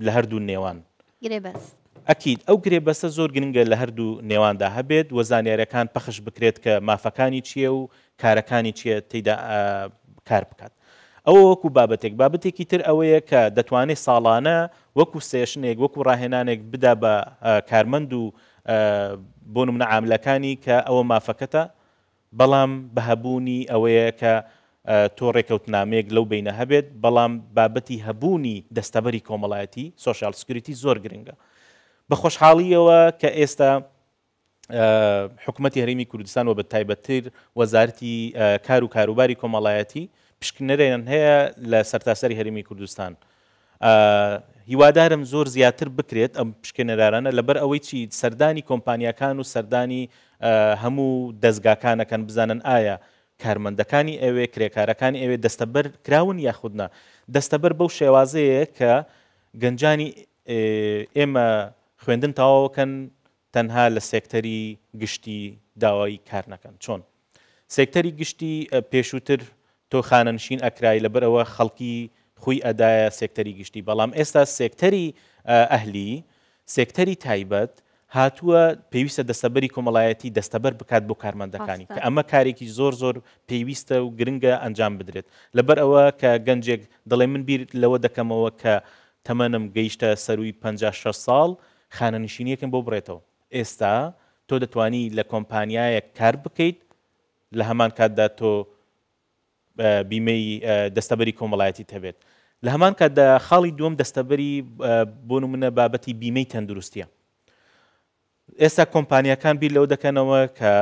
لە هەردوو نێوان. گرێبەست. ئەکید ئەو گرێبەستە زۆر گرنگە لە هەردوو نێواندا هەبێت و زانیاریەکان پەخش بکرێت کە مافەکانی چیە و کارەکانی چیە تێیدا کار بکات. ئەوە وەکو بابەتێک. بابەتێکی تر ئەوەیە کە دەتوانێت ساڵانە وەکو session ێک وەکو ڕاهێنانێک بدا بە کارمەند و بۆ نمونە عاملەکانی کە ئەوە مافەکەتە بەڵام بە هەبوونی ئەوەیە کە تۆ ڕێکەوتنامەیەک لەو بەینە هەبێت، بەڵام بابەتی هەبوونی دەستەبەری کۆمەڵایەتی، social security، زۆر گرنگە. بە خۆشحاڵییەوە کە ئێستا حکومەتی هەرێمی کوردستان و بە تایبەتتر وەزارەتی کار و کاروباری کۆمەڵایەتی پشکنەریان هەیە لە سەرتاسەری هەرێمی کوردستان. هیوادارم زۆر زیاتر بکرێت ئەم پشکێنەرانە لەبەر ئەوەی چی سەردانی کۆمپانیاکان و سەردانی هەموو دەزگاکانەکەن بزانن ئایا کارمەندەکانی ئەوێ کرێکارەکانی ئەوێ دەستەبەر کراون یاخود نا دەستەبەر بەو شێوازەیە کە گەنجانی ئێمە خوێندن تەواوەکەن تەنها لە سێکتەری گشتی داوای کار نەکەن چۆن سێکتەری گشتی پێشووتر تۆ خانەنشین ئەکرای لەبەرئەوە خەڵکی خوی ئەدایە سێکتەری گشتی بەڵام ئێستا سێکتەری ئەهلی سێکتەری تایبەت هاتووە پێویستە دەستەبەری کۆمەڵایەتی دەستەبەر بکات بۆ کارمەندەکانی کە ئەمە کارێکی زۆر زۆر پێویستە و گرنگە ئەنجام بدرێت لەبەر ئەوە کە گەنجێک دەڵێ من بیر لەوە دەکەمەوە کە تەمەنم گەیشتە سەروی 50 60 ساڵ خانەنشینیەکم بۆ بڕێتەوە ئێستا تۆ دەتوانی لە کۆمپانیایەک کار بکەیت لە هەمان کاتدا تۆ بیمەی دەستەبەری کۆمەڵایەتیت هەبێت. لە هەمان کاتدا خاڵی دووەم دەستەبەری بۆ نمونە بابەتی بیمەی تەندروستیە. ئێستا کۆمپانیاکان بیر لەوە دەکەنەوە کە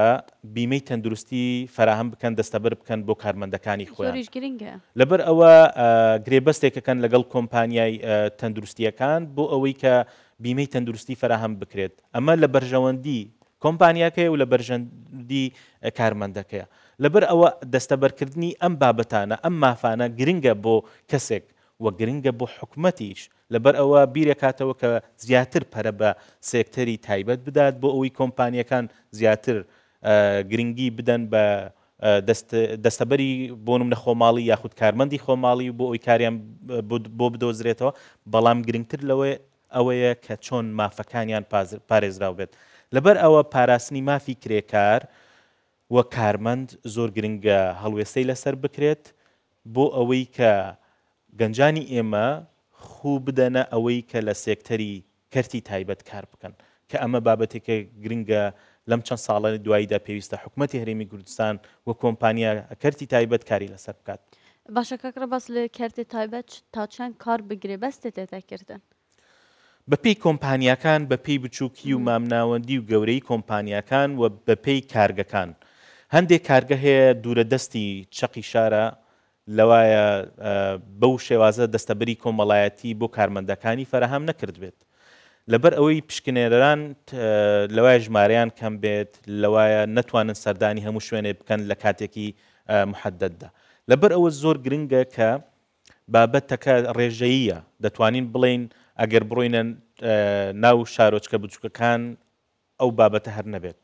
بیمەی تەندروستی فەراهەم بکەن دەستەبەر بکەن بۆ کارمەندەکانی خۆیان. زۆریش گرنگە. لەبەر ئەوە گرێبەستێکەکەن لەگەڵ کۆمپانیای تەندروستیەکان بۆ ئەوەی کە بیمەی تەندروستی فەراهەم بکرێت. ئەمە لە بەرژەوەندی کۆمپانیاکەیە و لە بەرژەندی کارمەندەکەیە. لەبەر ئەوە دەستەبەرکردنی ئەم بابەتانە، ئەم مافانە گرنگە بۆ کەسێک و گرنگە بۆ حکومەتیش. لەبەر ئەوە بیرەکاتەوە کە زیاتر پەرە بە سێکتەری تایبەت بدات بۆ ئەوەی کۆمپانیەکان زیاتر گرنگی بدەن بە دەستەبەری بۆ نمونە خۆماڵی یاخود کارمەندی خۆماڵی و بۆ ئەوەی کاریان بۆ بدۆزرێتەوە، بەڵام گرنگتر لەوەی ئەوەیە کە چۆن مافەکانیان پارێزراو بێت. لەبەر ئەوە پاراستنی مافی کرێکار و کارمەند زۆر گرنگە هەڵوێستەی لەسەر بکرێت بۆ ئەوەی کە گەنجانی ئێمە خوو بدەنە ئەوەی کە لە سێکتەری کەرتی تایبەت کار بکەن کە ئەمە بابەتێکە گرنگە لەم چەند ساڵە دواییدا پێویستە حکومەتی هەرێمی کوردستان و کۆمپانیا کەرتی تایبەت کاری لەسەر بکات. باشە کاک ڕێباز لە کەرتی تایبەت تا چەند کار بە گرێبەستێ تێتە کردن؟ بەپێی کۆمپانیاکان، بەپێی بچووکی و مامناوەندی و گەورەیی کۆمپانیاکان و بەپێی کارگەکان. هەندێک کارگە هەیە دوورە دەستی چەقی شارە لەوایە بەو شێوازە دەستەبەری کۆمەڵایەتی بۆ کارمەندەکانی فەراهەم نەکردبێت. لەبەر ئەوەی پشکنێرەران لەوایە ژمارەیان کەم بێت، لەوایە نەتوانن سەردانی هەموو شوێنێک بکەن لە کاتێکی محەدەددا. لەبەر ئەوە زۆر گرنگە کە بابەتەکە ڕێژەییە، دەتوانین بڵێین ئەگەر بڕۆینە ناو شارۆچکە بچووکەکان ئەو بابەتە هەر نەبێت،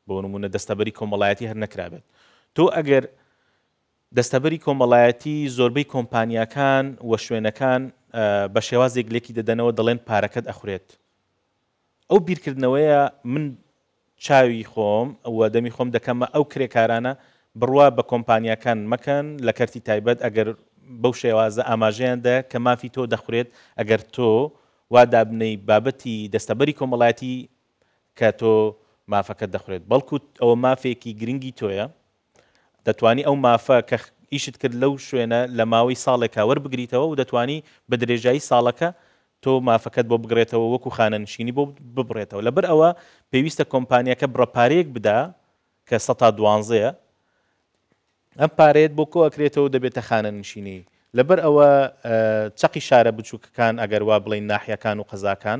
بۆ نموونە دەستەبەری کۆمەڵایەتی هەر نەکرابێت. تۆ ئەگەر دەستەبەری کۆمەڵایەتی زۆربەی کۆمپانیاکان و شوێنەکان بە شێوازێک لێکی دەدەنەوە دەڵێن پارەکەت ئەخورێت. ئەو بیرکردنەوەیە من چاوی خۆم و دەمی خۆم دەکەمە ئەو کرێکارانە بڕوا بە کۆمپانیاکان مەکەن لە کەرتی تایبەت ئەگەر بەو شێوازە ئاماژەیان دا کە مافی تۆ دەخورێت ئەگەر تۆ وا دابنێی بابەتی دەستەبەری کۆمەڵایەتی کە تۆ مافەکەت دەخورێت بەڵکو ئەوە مافێکی گرنگی تۆیە دەتوانی ئەو مافە کە ئیشت کرد لەو شوێنە لە ماوەی ساڵێکا وەربگریتەوە و دەتوانی بە درێژایی ساڵەکە تۆ مافەکەت بۆ بگڕێتەوە وەکو خانەنشینی بۆ ببڕێتەوە لەبەر ئەوە پێویستە کۆمپانیاکە بڕە پارەیەک بدا کە سەتا دوانزەیە ئەم پارەیەت بۆ کۆ ئەکرێتەوە دەبێتە خانەنشینی لەبەر ئەوە چەقی شارە بچووکەکان ئەگەر وا بڵێین ناحیەکان و قەزاکان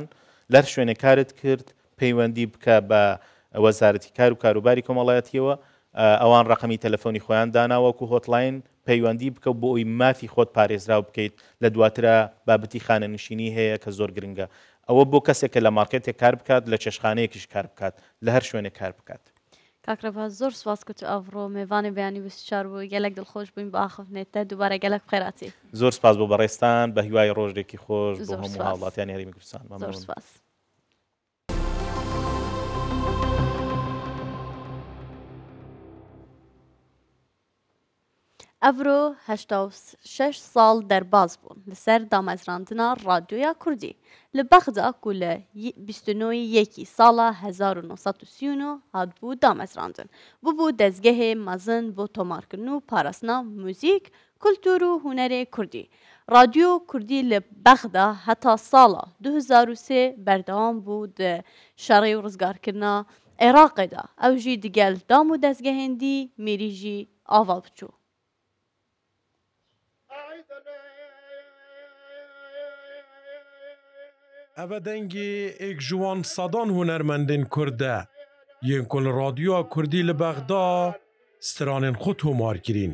لەر شوێنێک کارت کرد پەیوەندی بکە بە وەزارەتی کار و کاروباری کۆمەڵایەتیەوە ئەوان ڕەقەمی تەلەفۆنی خۆیان داناوە وەکو hotline پەیوەندی بکە بۆ ئەوی مافی خۆت پارێزراو بکەیت لە دواترا بابەتی خانەنشینی هەیە کە زۆر گرنگە ئەوە بۆ کەسێک کە لە مارکێتێک کار بکات لە چێشتخانەیەکیش کار بکات لە هەر شوێنێک کار بکات. کاک ڕێباز زۆر سوپاس کە تو ئەڤڕۆ مێڤانێ بەیانی 24 بووی گەلەک دڵخۆش بووین بە ئاخفتنێ تە دووبارە گەلەک بخێراتی. زۆر سپاس بۆ بەڕێزتان بە هیوای ڕۆژێکی خۆش بۆ زۆر هەموو سپاس. هاوڵاتیانی هەرێمی کوردستان زۆر مەمنون. سپاس. ئەڤرۆ 86 ساڵ دەرباز بوون لەسەر دامەزراندنا ڕادیۆیا کوردی لە بەغدا کو لە 29 ی یەکی ساڵا 1939 هاتبوو دامەزراندن ببوو دەزگەهێ مەزن بۆ تۆمارکردن و پاراستنا موزیک، کولتوور و هونەرێ کوردی. ڕادیۆ کوردی لە بەغدا هەتا ساڵا 2003 بەردەوام بوو د شەڕێ و ڕزگارکردنا عێراقێدا ئەو ژی دگەل دام و دەزگەهێن دی میری ژی ئاڤا بچوو. Eve dengê êk ji wan sedan hunermendên Kurd e yên ku li Radyoya Kurdî li Bexda stranên xwe tomar kirîn.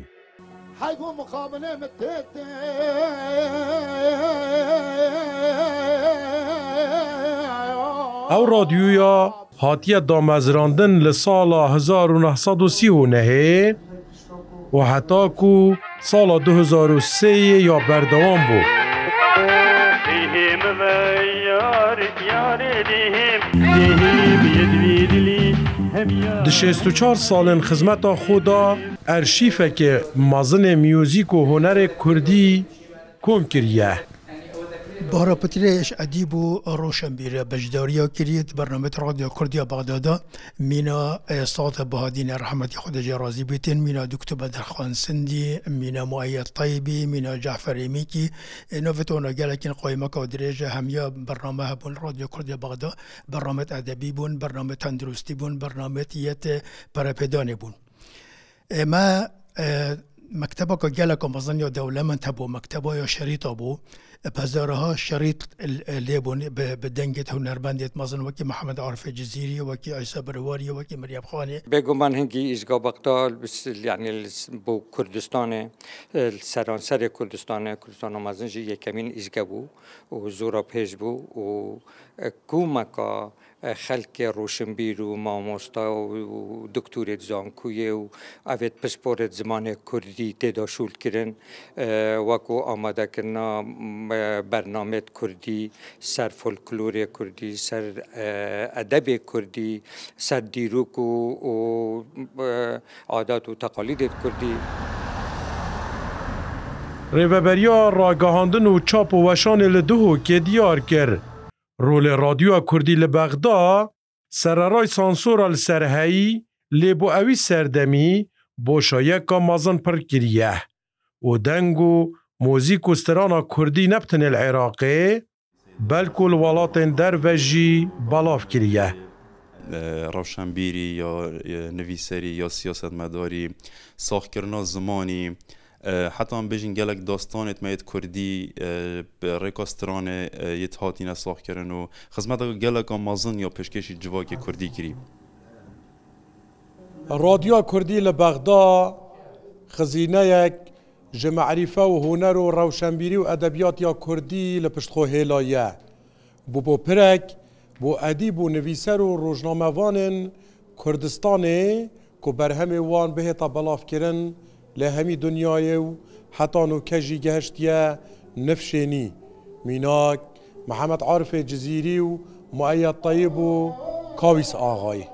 Ew radyoya hatiye damezrandin li sala 1939 û heta ku sala 2003 ya berdewam bû. Di 64 salên xizmeta xwe de erşîfeke mezinê muzîk û hunerê Kurdî kom kiriye. Bahra Petrêş edîb û roşenbîr e. Beşdariya kiriye di bernameyê Radyoya Kurdî ya Bexdada mîna Sade Bahadînê rehmetî Xwedê jê razî bîtin, mîna Doktor Bedirxan Sindî, mîna Mueyed Teybî, mîna Cafer Êmîkî. Navê wana gelekên qaymeka dirêj e. Hemiya bername hebûn Radyoya Kurdî ya Bexda, bernameyê edebî bûn, bernameyê tenduristî bûn, bernameyê yet perepêdanê bûn. Me mektebeke geleka mezin ya dewlemend hebû, mekteba ya şerîta bû. Bi hezareha şerît lê bûn bi dengê hunermendê mezin wekî Mihemed Arifê Cizîrî, wekî Îsa Berwarî, wekî Meryem Xanê. Bêguman hingî îzga Bexda yanî bo Kurdistanê, li seranserê Kurdistanê, Kurdistana mezin jî yekemîn îzge bû û zora pêş bû û komeka xelkê roşinbîr û mamosta û doktorê zankoyê û evê pisporê zimanê Kurdî tê de şûl kirin, wekû amadekirina bernameyê Kurdî ser folklorê Kurdî, ser edebê Kurdî, ser dîrok û adat û teqalîdê Kurdî. Rêveberiya ragihandin û çap û weşanê li Duhokê diyar kir, rolê Radyoya Kurdî li Bexda sereray sansora li ser heyî lê bo ewî serdemî boşayeka mezin pir kiriye û deng û muzîk û strana Kurdî ne bi tenê li Iraqê belku li welatên derve jî belav kiriye. Rewşenbîrî ya nivîserî ya siyasetmedarî, saxkirina zimanî, heta em bêjin gelek dastanê me yê Kurdî bi rêka stranê yê hatîne saxkirin û xizmeteke geleka mezin ya pêşkêşî civakê Kurdî kirî. Radyoya Kurdî li Bexda xizîneyek ji merîfe û huner û rewşenbîrî û edebiyat ya Kurdî li pişt xwe hêlaye. Bû bo pirek, bo edîb û nivîser û rojnamevanên Kurdistanê ku berhemê wan bihêta belavkirin li hemî dinyayê û heta nûke jî gehiştiye nifşênî. Mînak Mihemed Arifê Cizîrî û Mueyed Teyib û Kawîs Axayê.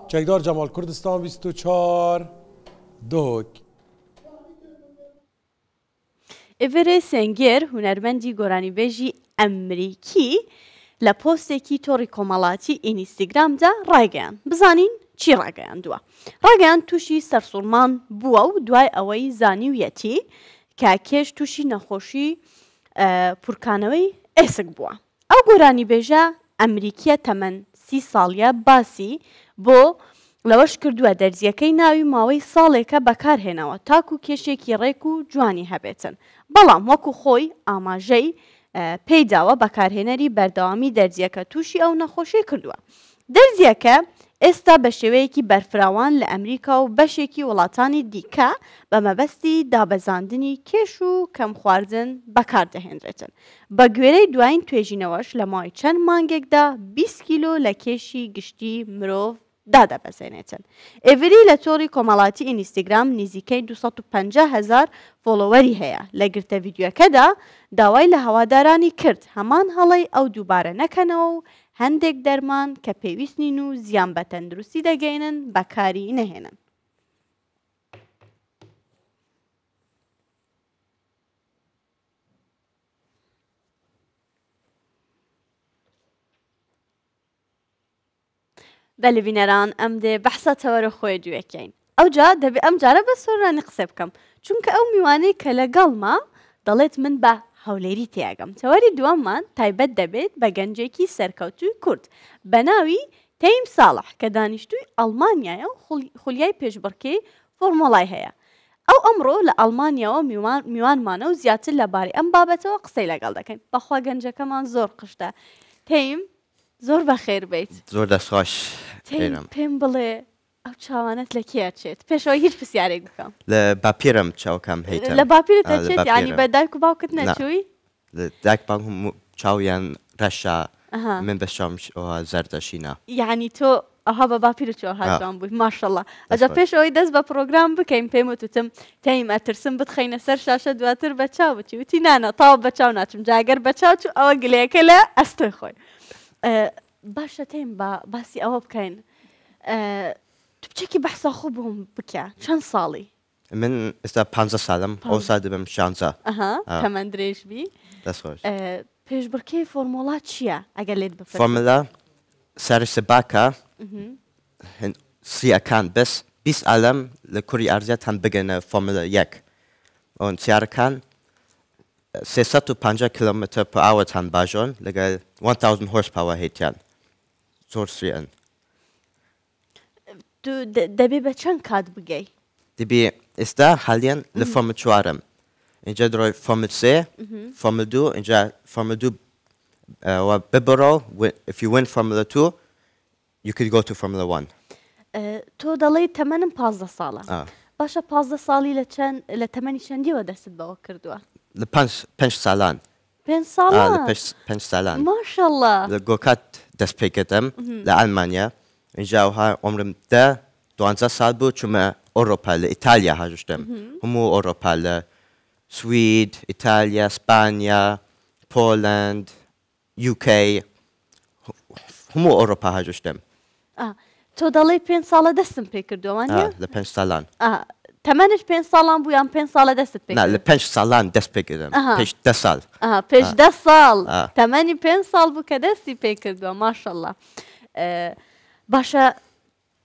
Çekdar Cemal, Kurdistan 24, Duhok. Êverê Sengêr hunermendî goranîbêjî Emerîkî لە پۆستێکی تۆڕی کۆمەڵاتی ئینیستیگرامدا ڕایگەیاند. بزانین چی ڕاگەیاندووە. ڕاگەیاند تووشی سەرسوڕمان بووە و دوای ئەوەی زانیویەتی کە کێش تووشی نەخۆشی پورکانەوەی ئێسک بووە. ئەو گۆرانیبێژە ئەمریکییە تەمەن 30 ساڵیە باسی بۆ لەوەش کردووە دەرزییەکەی ناوی ماوەی ساڵێکە بەکارهێناوە تاکو کێشێکی ڕێک و جوانی هەبێتن، بەڵام وەکو خۆی ئاماژەی پێیداوە بەکارهێنەری بەردەوامی دەرزییەکە تووشی ئەو نەخۆشیەی کردووە. دەرزییەکە ئێستا بە شێوەیەکی بەرفراوان لە ئەمریکا و بەشێکی وڵاتانی دیکە بە مەبەستی دابەزاندنی کێش و کەم خواردن بەکاردەهێنرێتن. بە گوێرەی دوایین توێژینەوەش لە ماوەی چەند مانگێکدا 20 کیلۆ لە کێشی گشتی مرۆڤ دادەبەزێنێتن. ئێڤری لە تۆڕی کۆمەڵاتی ئینیستیگرام نیزیکەی 250 هەزار follower ی هەیە، لە گرتە ڤیدیۆکەدا داوای لە هەوادارانی کرد هەمان هەڵەی ئەو دووبارە نەکەنەوە و هەندێک دەرمان کە پێویست نین و زیان بە تەندروستی دەگەیەنن بەکاری نەهێنن. بەلی بینەران ئەم دێ بەحسا تەوەرە خۆی دوێکەین ئەوجا دەبێ ئەم جارە بە سۆرانی قسە بکەم چونکە ئەو میوانەی کە لەگەڵما دەڵێت من بە هەولێری تێگەم تەوەری دووەممان تایبەت دەبێت بە گەنجێکی سەرکەوتووی کورد بە ناوی تەیم ساڵح کە دانیشتووی ئەڵمانیایە و خولیای پێشبڕکێی فۆرمۆڵای هەیە ئەو ئەمڕۆ لە ئەڵمانیاوە میوانمانە و زیاتر لەبارەی ئەم بابەتەوە قسەی لەگەڵ دەکەین بەخوا گەنجەکەمان زۆر قشتە تەیم زۆر بەخێر بیت. زۆر دەست خۆش تەیم پێم بڵێ ئەو چاوانەت لە کێ ئەچێت؟ پێش ئەوەی هیچ پرسیارێک بکەم. لە باپیرم چاوەکام هەیتە. لە باپیرت ئەچێت یانی بە دایک و باوکت نەچووی؟ نا دایک باوکم چاویان ڕەشە من بەس چاوم زەردە شینە. یانی تۆ ئەوها بە باپیرت چوو ئەوها جوان بووی ماشەڵا. ئەجا پێش ئەوەی دەست بە پڕۆگرام بکەین پێم وت وتم تەیم ئەترسم بتخەینە سەر شاشە دواتر بە چاو بچی وتی نانا تاوە بە چاو ناچم جا گەر بە چاو چوو ئەوە گلەیەکە لە ئەستۆی خۆی. باشە تەیم با باسی ئەوە بکەین تو بچێکی بەحسا خۆ بۆم بکە چەند ساڵی؟ من ئێستا پانزە ساڵم ئەوسا دەبم شانزە. ئەها تەمەن درێژ بی. دەست خۆش. پێشبڕکێی فۆرمۆڵا چییە ئەگەر لێت بپرسم؟ فۆرمولا سەر سباکە سیەکان بەس 20 عالەم لە کوری ئەرزیە تان بگەنە فۆرمولا یەک ئۆن سیارەکان 350 کیلۆمەتر per hour تان باژۆن لەگەل 1000 horsepower هەیتیان زۆر سریعن. تو دەبێ بە چەند کات بگەی؟ دەبێ ئێستا حالیەن لە فۆرمل چوارم ئینجا دڕۆی فۆرمل سێ فۆرمل دوو ئینجا فۆرمل دوو و ببڕۆ if you win Formula 2 you could go to Formula 1. تۆ دەڵێی تەمەنم 15 ساڵە باشە 15 ساڵی لە چەند لە تەمەنی چەندیەوە دەستت بەوە کردووە؟ لە پەنج پەنج ساڵان. پێنج ساڵان؟ لە پێنج ساڵان. ماشاءاللە. لە گۆکات دەست پێ کردم لە ئەلمانیا ئینجا وها عومرم دە دوانزە ساڵ بوو چوومە ئەوروپا لە ئیتالیا هاژشتم هەموو ئەوروپا لە سوید ئیتالیا سپانیا پۆلەند UK هەموو ئەوروپا هاژشتم. ئا تۆ دەڵێی پێنج ساڵە دەستم پێ کردووە وانیە؟ ئا لە پێنج ساڵان. ئا تەمەنت پێنج ساڵان بوو یان پێنج ساڵە دەستت پێ نا کرد؟ لە پێنج ساڵان دەست پێ کردم ئەها. پێش دە ساڵ. ئەها پێش دە ساڵ ئا. تەمەنی پێنج ساڵ بوو کە دەستی پێ کردووە ماشەڵا. باشە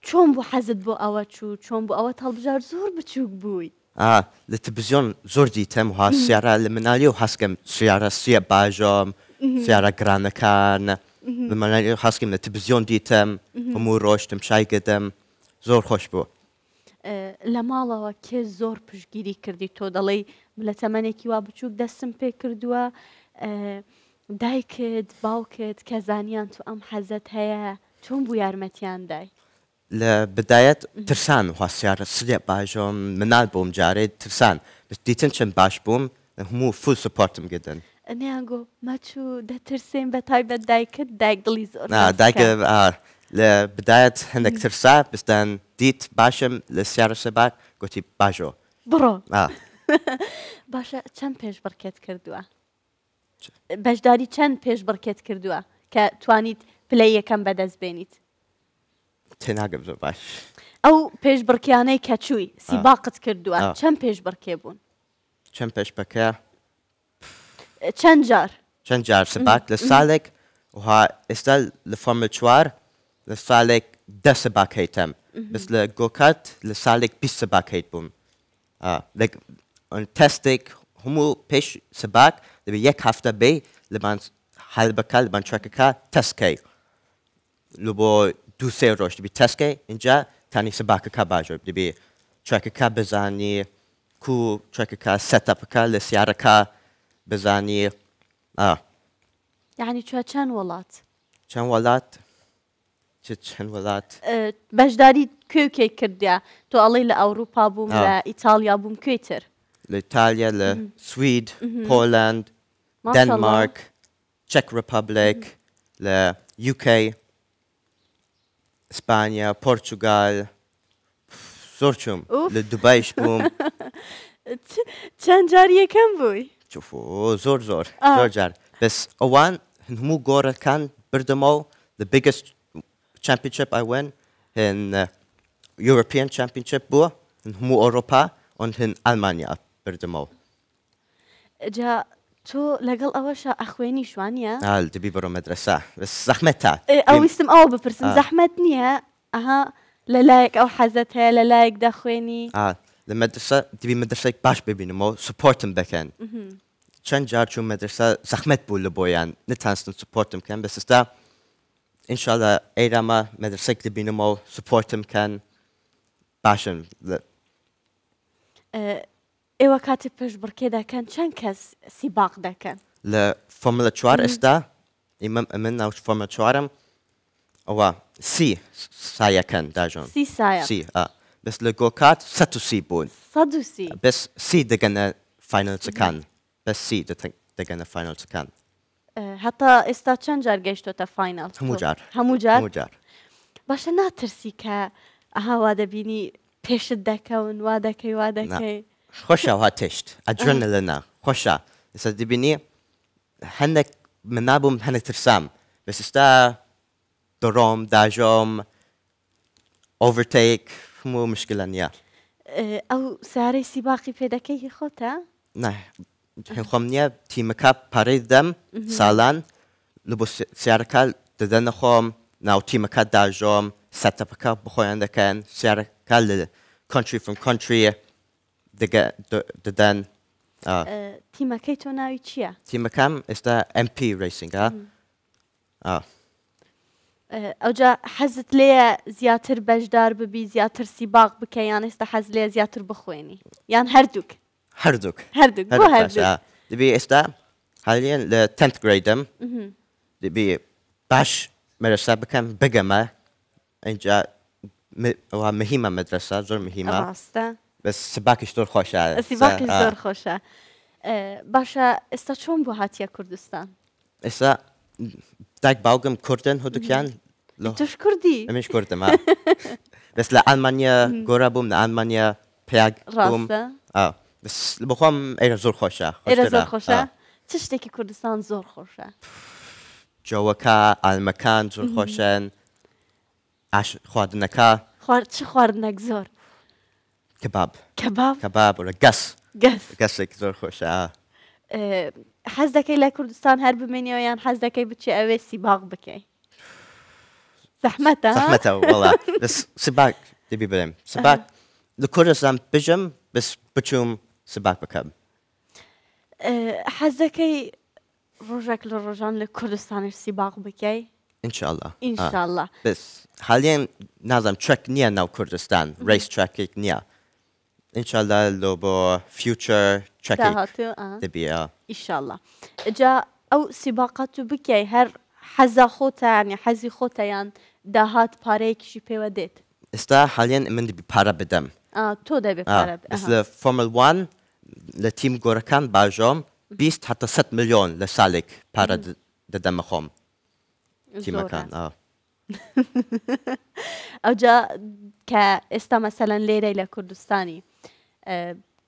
چۆن بوو حەزت بۆ ئەوە چوو چۆن بوو ئەوەت هەڵبژارد زۆر بچووک بووی؟ ئا لە تلفزیۆن زۆر دیتم وها سیارە لە منالیەو حەزکەم سیارە سیە باژۆم سیارە گرانەکان لە منالیەو حەزکەم لە تلفزیۆن دیتم هەموو ڕۆژ تمشای کردم زۆر خۆش بوو. لە ماڵەوە کێ زۆر پشتگیری کردی تۆ دەڵێی من لە تەمەنێکی وا بچووک دەستم پێ کردووە دایکت باوکت کە زانیان تۆ ئەم حەزەت هەیە چۆن بوو یارمەتیان دای؟ لە بدایەت ترسان هەستیارە سلێ باژۆم منال بووم جارێ ترسان بەس دیتن چەند باش بووم هەموو full support م کردن. نەیان گۆ مەچوو دەترسێن بە تایبەت دایکت دایک دڵی زۆر نا ناسکە. دایکم ئا لە بدایەت هەندێک ترسا بەس دان دیت باشم لە سیارە سەباک گۆتی باژۆ بڕۆ ئا. باشە چەند پێشبڕکێت کردووە؟ بەشداری چەند پێشبڕکێت کردووە کە توانیت پلەی یەکەم بەدەست بێنیت؟ تێناگەم زۆر باش. ئەو پێشبڕکێیانەی کە چووی سیباقت کردووە چەند پێشبڕکێ بوون؟ چەند پێشبڕکێ؟ چەند جار؟ چەند جار سباق لە ساڵێک وها ئێستا لە فۆرمل چوار لە ساڵێک دە سباق هەیتەم بەس لە گۆکارت لە ساڵێک 20 سباق هەیت بووم لەک تەستێک هەموو پێش سباق دەبێ یەک هەفتە بێ لەبان حەلبەکە لەبان track ەکە تەست کەی لە بۆ دوو سێ ڕۆژ دەبی تەست کەی ئینجا تانی سباقەکە باژۆ دەبی track ەکە بزانی کو track ەکە setup ەکە لە سیارەکە بزانی ئا. یەعنی چوە چەند وڵات؟ چەند وڵات؟ چ چەند وڵات؟ بەشداری کوێ و کوێی کردیە؟ تۆ ئەڵێی لە ئەوروپا بووم لە ئیتاڵیا بووم کوێی تر؟ لە ئیتالیا لە سوید پۆلەند دەنمارک چەک ڕیپەبلیک لە UK. ئیسپانیا، پۆرتوگال، زۆر چووم لە دوبایش بووم. چەند جار یەکەم بووی؟ زۆر زۆر زۆر جار بەس ئەوان هەموو گۆڕەکان بردەمەوە the biggest championship I win هن European championship بووە هەموو ئەوروپا und هن ئەلمانیا بردەمەوە. جا تۆ لەگەڵ ئەوەشا ئەخوێنیش وانیە؟ ئا دەبی بڕۆم مەدرەسە بەس زەحمەتە. ئێ ئەو ویستم ئەوە بپرسم زەحمەت نییە؟ ئەها لە لایەک ئەو حەزەت هەیە لە لایەک دەخوێنی. ئا لە مەدرەسە دەبی مەدرەسەیەک باش ببینمەوە support م بکەن چەند جار چووم مەدرەسە زەحمەت بوو لە بۆیان نەتانستن support م کەن بەس ئێستا ئینشاڵا ئەیرامە مەدرەسەیەک دەبینمەوە support م کەن باشن لە. ئێوە کاتێ پێشبڕکێ دەکەن چەند کەس سیباق دەکەن؟ لە فۆرمولا چوار ئێستا ئیمەم ئەمن ناو فۆرمولا چوارم ئەوە سی سایەکەن داژۆن سی سایە سی ئا بەس لە go-kart 130 بوون 130 بەس سی دەگەنە finals ەکان بەس سی دەگەنە finals ەکان. هەتا ئێستا چەند جار گەیشتۆتە final؟ هەموو جار. هەموو جار؟ هەموو جار. باشە ناترسی کە ئەها وا دەبینی پێشت دەکەون وا دەکەی وا دەکەی؟ خۆشە وا تشت ئەدرەنەلەنە خۆشە ئێستا دەبینی هەندێک من نابووم هەندێک ترسام بەس ئێستا دەڕۆم داژۆم overtake هەموو مشکلە نییە. ئەو سەیارەی سیباقی پێ دەکەی هی خۆتە؟ نا هی خۆم نییە تیمەکە پارەی دەدەم ساڵان لە بۆ سیارەکە دەدەنە خۆم ناو تیمەکە داژۆم setup ەکە بخۆیان دەکەن سیارەکە لە country from country دەدەن. تیمەکەی تۆ ناوی چییە؟ تیمەکەم ئێستا MP Racing ە. ئەوجا حەزت لێیە زیاتر بەشدار ببی زیاتر سیباق بکەی یان ئێستا حەز لێیە زیاتر بخوێنی یان هەردووک؟ هەردووک هەردووک بۆ هەردووک؟ دەبی ئێستا حالیەن لە tenth grade م دەبی باش مەرەسا بکەم بگەمە ئینجا ئەوە مهیمە مەدرەسە زۆر مهیمە ڕاستە بەس سباقیش زۆر خۆشە سباقیش زۆر خۆشە باشە ئێستا چۆن بوو هاتیە کوردستان؟ ئێستا دایک باوکم کوردن هەردووکیان تۆش کوردی؟ ئەمیش کوردم بەس لە ئەلمانیا گۆرا بووم لە ئەلمانیا پیاگ بووم بەس بەخۆم ئێرە زۆر خۆشە ئێرە زۆر خۆشە چ شتێکی کوردستان زۆر خۆشە؟ جەوەکە ئالمەکان زۆر خۆشن ئاش خواردنەکە. خوارد چ خواردنەک زۆر؟ کەباب. کەباب؟ کەباب ولا گەس. گەس. گەسێک زۆر خۆشە. حەز دەکەی لە کوردستان هەر بمێنیەوە یان حەز دەکەی بچێ ئەوێ سیباق بکەی؟ زەحمەتە ها؟ زەحمەتە وەڵا بەس سباق دەبی بڵێم سباق لە کوردستان بژم بەس بچوم سباق بکەم. حەز دەکەی ڕۆژێک لە ڕۆژان لە کوردستانیش سیباق بکەی؟ ان شاء اللە. ان شاء اللە. بەس حالیەن نازانم track نییە ناو کوردستان race track ێک نییە ان شاء اللە لۆ بۆ future track ێک دەبی. ئیشاڵا جا ئەو سیباقات و بکەی هەر حەزا خۆتە یانی حەزی خۆتە یان داهات پارەیەکیشی پێوە دێت؟ ئێستا حالیەن من دەبی پارە بدەم. تۆ دەبێ پارە بەس لە Formula One لە تیم گۆرەکان باژۆم 20 هەتا 100 ملیۆن لە سالێک پارە دەدەمە خۆم تیمەکان. ئەوجا کە ئێستا مەسەلەن لێرەی لە کوردستانی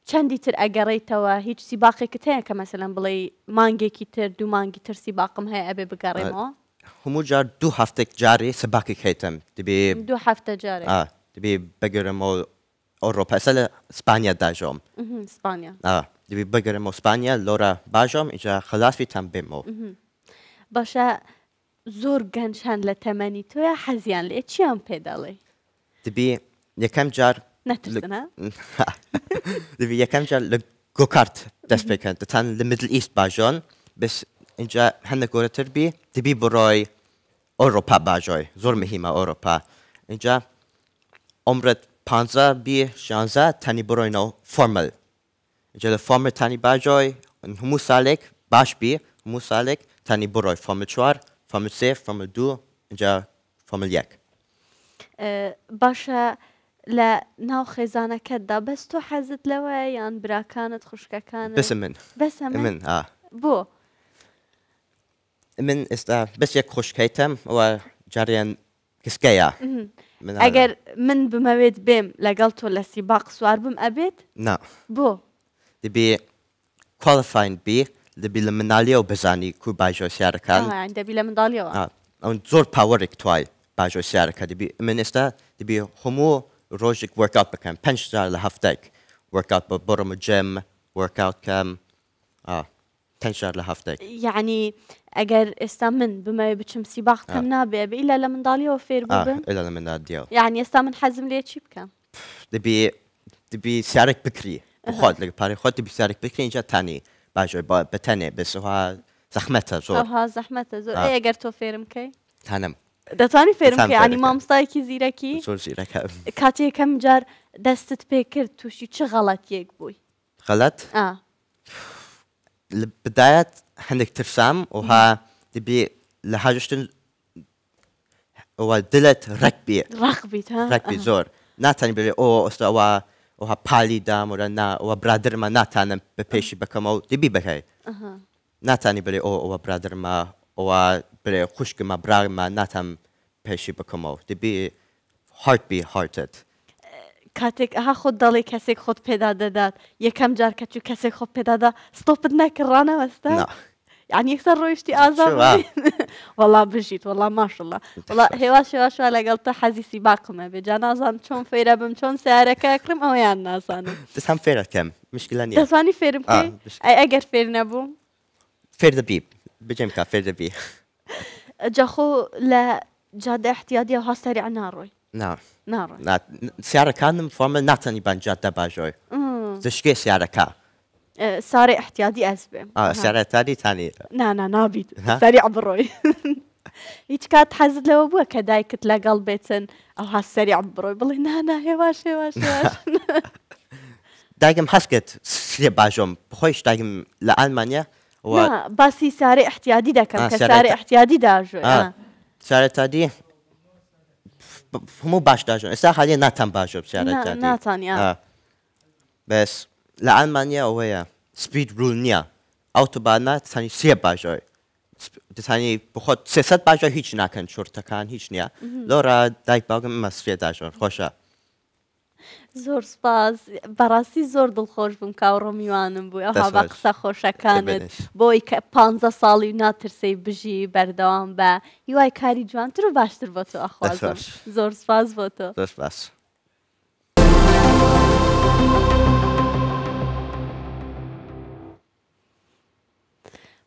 چەندی تر ئەگەڕێیتەوە هیچ سیباقێکت هەیە کە مەسەلەن بڵێی مانگێکی تر دوو مانگی تر سیباقم هەیە ئەبێ بگەڕێمەوە؟ هەموو جار دوو هەفتێک جارێ سباقێک هەیتم دەبێ دوو هەفتە جارێک دەبێ بگەرمەوە ئەوڕۆپا ئێستا لە سپانیا داژۆم. سپانیا. دەبێ بگەرمەوە سپانیا لۆرە باژۆم ئینجا خەلاس بی تام بێمەوە. باشە زۆر گەنج هەن لە تەمەنی تۆیا حەزیان لێیە چیان پێ دەڵێی؟ دەبی یەکەم جار نەترسن ها؟ دەبی یەکەم جار لە go-kart دەست پێ کەن دەتان لە Middle East باژۆن بەس ئینجا هەندێک گەورەتر بی دەبی بڕۆی ئەوروپا باژۆی زۆر مهیمە ئەوروپا ئینجا عومرت پانزە بی شانزە تەنی بڕۆینەوە فۆرمل جا لە فۆرمل تانی باجۆی هەموو سالێک باش بی هەموو سالێک تانی بڕۆی فۆرمل چوار فۆرمل سێ فۆرمل دوو ئینجا فۆرمل یەک. باشە لە ناو خێزانەکەتدا بەس تۆ حەزت لەوەیە یان براکانت خوشکەکانت؟ بەس من. بەس ئەمن؟ من ئا. بۆ؟ من ئێستا بەس یەک خوشک هەیتەم ئەوە جاریان. کسکەیە. ئەگەر من بمەوێت بێم لەگەڵ تۆ لە سیباق سوار بم ئەبێت؟ نا. بۆ؟ دەبی qualifying بی دەبی لە منالیەوە بزانی کو باژۆی سیارەکان. ئاها یانی دەبی لە منداڵیەوە. ئا ئەون زۆر power ێک توای باژۆی سیارەکە دەبی من ئێستا دەبی هەموو ڕۆژێک workout بکەم پەنج جار لە هەفتەیەک workout بڕۆمە gym workout کەم ئا پەنج جار لە هەفتەیەک. یەعنی ئەگەر ئێستا من بمەوێ بچم سیباق بکەم نابێ ئەبێ ئیلا لە منداڵیەوە فێر بووبم؟ ئیلا لە منداڵیەوە. یەعنی ئێستا من حەزم لێیە چی بکەم؟ دەبی دەبی سیارەک بکری بخۆت لەگە پارەی خۆت دەبی سیارەک بکری ئینجا تانی باژۆی بە تەنێ بەس ئەوها زەحمەتە زۆر. ئەوها زەحمەتە زۆر ئەی ئەگەر تۆ فێرم کەی؟ تانم. دەتوانی فێرم بکەی یانی مامۆستایەکی زیرەکی؟ زۆر زیرەکە. کاتێ یەکەم جار دەستت پێ کرد تووشی چ غەڵەتیەک بووی؟ غەلەت؟ ئا. لە بدایەت هەندێک ترسام ئەوها دەبی لە هاژشتن ئەوە دلت ڕەق بی. ڕەق بیت ها؟ ڕەق بی زۆر. ناتانی بڵێ ئۆ ئۆستا ئەوە ئەوها پالی دام وەرە نا ئەوە برادەرمە ناتانم بە پێشی بکەمەوە دەبی بکەی. ناتانی بڵێ ئۆ ئەوە برادەرمە ئەوە بڵێ خوشکمە برامە ناتام پێشی بکەمەوە دەبی hard بی hearted. کاتێک ئەها خۆت دەڵێی کەسێک خۆت پێدا دەدات یەکەم جار کە چوو کەسێک خۆت پێدا دا stop ت نەکرد ڕانەوەستا نا. یعنی یەکسەر ڕۆیشتی ئازا چوو، ئا. بووی وەڵا بژیت وەڵا ماشەڵا وەڵا هێواش هێواش وا لەگەڵ تۆ حەزی سیباقم ئەبێ جا نازانم چۆن فێرە بم چۆن سەیارەکە ئەکڕم ئەوەیان نازانم دەتان فێرت کەم مشکلە نییە دەتوانی فێرم ئا بکەی بش ئەی ئەگەر فێر نەبووم فێر دەبی بجێم کا فێر دەبی. جا خۆ لە جادە ئیحتیادیە ها سەریع ناڕۆی. نا ناڕۆی. نا سیارەکانم فۆرمە ناتەنی بان جادە باژۆی دەشکێ سیارەکە. سارەی ئیحتیادی ئەز بێم. ئا سیارە ئیحتیادی تانی. نا نا نابیت سەریع بڕۆی. هیچ کات حەزت لەوە بووە کە دایکت لەگەڵ بێتن ئەوها سەریع بڕۆی بڵێ نا نا هێواش هێواش هێواش. دایکم حەز کرد سرێ باژۆم بخۆیش دایکم لە ئالمانیا و نا باسی سارەی ئیحتیادی دەکەم ئا کە سارەی سارەی ئیحتیادی داژۆی ئا ئا. سارەی ئیحتیادی هەموو باش داژۆن ئێستا حالیە ناتان باژۆ سارەی نا ئیحتیادی ناتانی ئا. ئا بەس لە ئالمانیا ئەوەیە speed rule نییە ئەوتۆبانە دەتانی سێ باژۆی دەتانی بخۆت 300 باژۆ هیچ ناکەن شورتەکان هیچ نییە لۆرا دایک باوکم ئمە سرێ داژۆن خۆشە. زۆر سپاس بەڕاستی زۆر دڵخۆش بووم کە ئەوڕۆ میوانم بووی ئەوها بە قسە خۆشەکانت بۆی کە پ ساڵی و ناترسەی بژی بەردەوام بە هیوای کاری جوانتر و باشتر بۆ تۆ ئەخوازم زۆر سپاس بۆ تۆ. زۆر سپاس.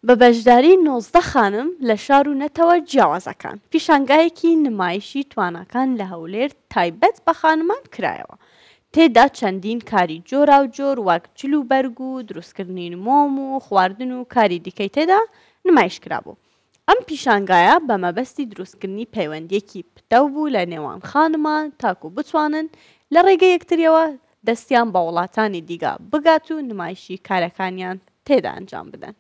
بە بەشداری 19 خانم لە شار و نەتەوە جیاوازەکان، پیشانگایەکی نمایشی تواناکان لە هەولێر تایبەت بە خانمان کرایەوە، تێدا چەندین کاری جۆراوجۆر وەک جل و بەرگ و دروستکردنی مۆم و خواردن و کاری دیکەی تێدا نمایش کرابوو. ئەم پیشانگایە بە مەبەستی دروستکردنی پەیوەندییەکی پتەو بوو لە نێوان خانمان تاکو بتوانن لە ڕێگەی یەکترییەوە دەستیان بە وڵاتانی دیگە بگات و نمایشی کارەکانیان تێدا ئەنجام بدەن.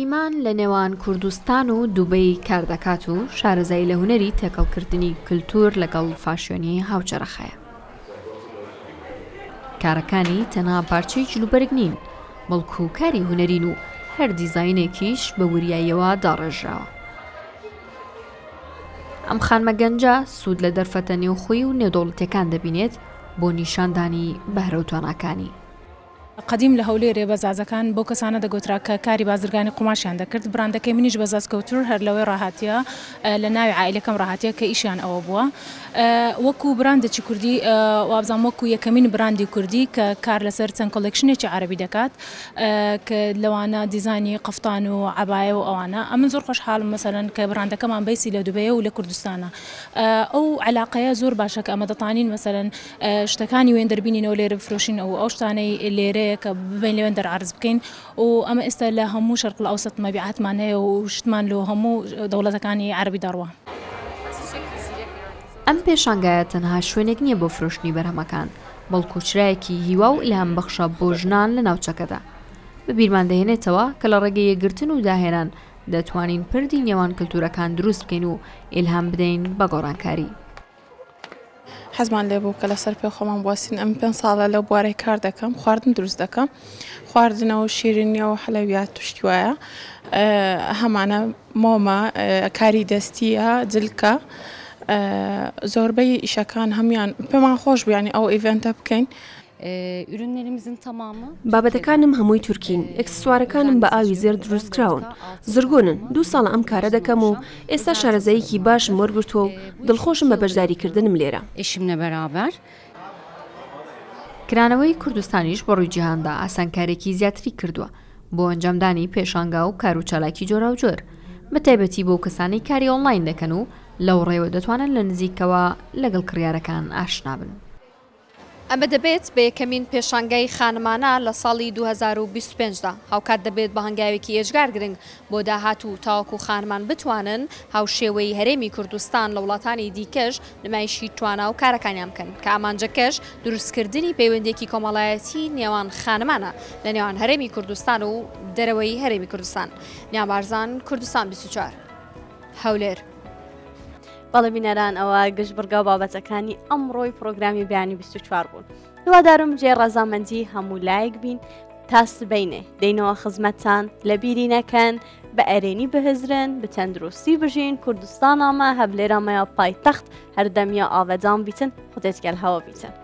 ئیمان لە نێوان کوردستان و دوبەی کار دەکات و شارەزایی لە هونەری تێکەڵکردنی کلتور لەگەڵ فاشیۆنی هاوچەرخ هەیە. کارەکانی تەنها پارچەی جلوبەرگ نین، بەڵکو کاری هونەرین و هەر دیزاینێکیش بە وریاییەوە داڕێژراوە. ئەم خانمە گەنجە سوود لە دەرفەتە نێوخۆیی و نێودەوڵەتییەکان دەبینێت بۆ نیشاندانی بەهرە و تواناکانی. قەدیم لە هەولێرێ بەزازەکان بەو کەسانە دەگۆترا کە کاری بازرگانی قوماشیان دەکرد، براندەکەی منیش بەزاز کەوتور هەر لەوەی ڕاهاتیە لە ناوی عائیلەکەم ڕاهاتیە کە ئیشیان ئەوە بووە وەکو براندێکی کوردی وابزانم وەکو یەکەمین براندی کوردی کە کار لەسەر چەند collection ێکی عەرەبی دەکات کە لەوانە دیزانی قەفتان و عەبایە و ئەوانە ئەمن زۆر خۆشحاڵم مەسەلەن کە براندەکەمان base ی لە دوبەیە و لە کوردستانە ئەو عەلاقەیە زۆر باشە کە ئەمە دەتانین مەسەلەن شتەکانی وێندەر بینینەوە لێرە بفرۆشین ئەو ئەو شتانەی لێرەیە کە ببەین لەوێندەر عەرز بکەین و ئەمە ئێستا لە هەموو شەرق الاوسط مەبیعاتمان هەیە و شتمان لۆ هەموو دەوڵەتەکانی عەرەبی دەڕوا. ئەم پێشانگایە تەنها شوێنێک نییە بۆ فرۆشتنی بەرهەمەکان، بەڵکو چرایەکی هیوا و ئیلهامبەخشە بۆ ژنان لە ناوچەکەدا. بەبیرمان دەهێنێتەوە کە لە ڕێگەی یەکگرتن و داهێنان دەتوانین پردی نێوان کلتورەکان دروست بکەین و ئیلهام بدەین بە گۆڕانکاری. حەزمان لێ بوو کە لەسەر پێ خۆمان بوەستین. ئەمن پێنج ساڵە لەو بوارەی کار دەکەم، خواردن دروست دەکەم، خواردنە و شیرینیە و حەلەویات و شتی وایە. هەمانە مۆمە، کاری دەستیە، جلکە. زۆربەی ئیشەکان هەموویان پێمان خۆش بوو یانی ئەو ئیڤێنتە بکەین. بابەتەکانم هەمووی تورکین، ئێکسسوارەکانم بە ئاوی زێر دروستکراون، زرگۆنن، دوو ساڵە ئەم کارە دەکەم و ئێستا شارەزاییەکی باشم وەرگرتووە و دڵخۆشم بە بەشداریکردنم لێرە. کرانەوەی کوردستانیش بە ڕووی جیهاندا ئاسانکارییەکی زیاتری کردووە بۆ ئەنجامدانی پێشانگا و کاروچالاکی جۆراوجۆر، بەتایبەتی بۆ کەسانەی کاری ئۆنلاین دەکەن و لەو ڕێوە دەتوانن لە نزیکەوە لەگەڵ کڕیارەکان ئاشنا بن. ئەمە دەبێت بە یەکەمین پێشانگای خانمانە لە ساڵی 2025 دا، هاوکات دەبێت بە هەنگاوێکی ئێجگار گرنگ بۆ داهاتوو تاوەکو خانمان بتوانن هاوشێوەی هەرێمی کوردستان لە وڵاتانی دیکەش نمایشی توانا و کارەکانیان بکەن کە ئامانجەکەش دروستکردنی پەیوەندییەکی کۆمەڵایەتی نێوان خانمانە لە نێوان هەرێمی کوردستان و دەرەوەی هەرێمی کوردستان. نیان بارزان، کوردستان 24. هەولێر. بەڵێ بینەران ئەوە گشت بڕگا و بابەتەکانی ئەمڕۆی پرۆگرامی بەیانی 24 بوون هیوادارم جێ ڕەزامەندی هەموو لایەک بین تا سبەینێ دەینەوە خزمەتتان لە بیری نەکەن بە ئەرێنی بهزرن بە تەندروستی بژین کوردستانامە هەبلێرامەیە پایتەخت هەردەمیا ئاوەدان بیتن خودێت گەل هەوە بیتن.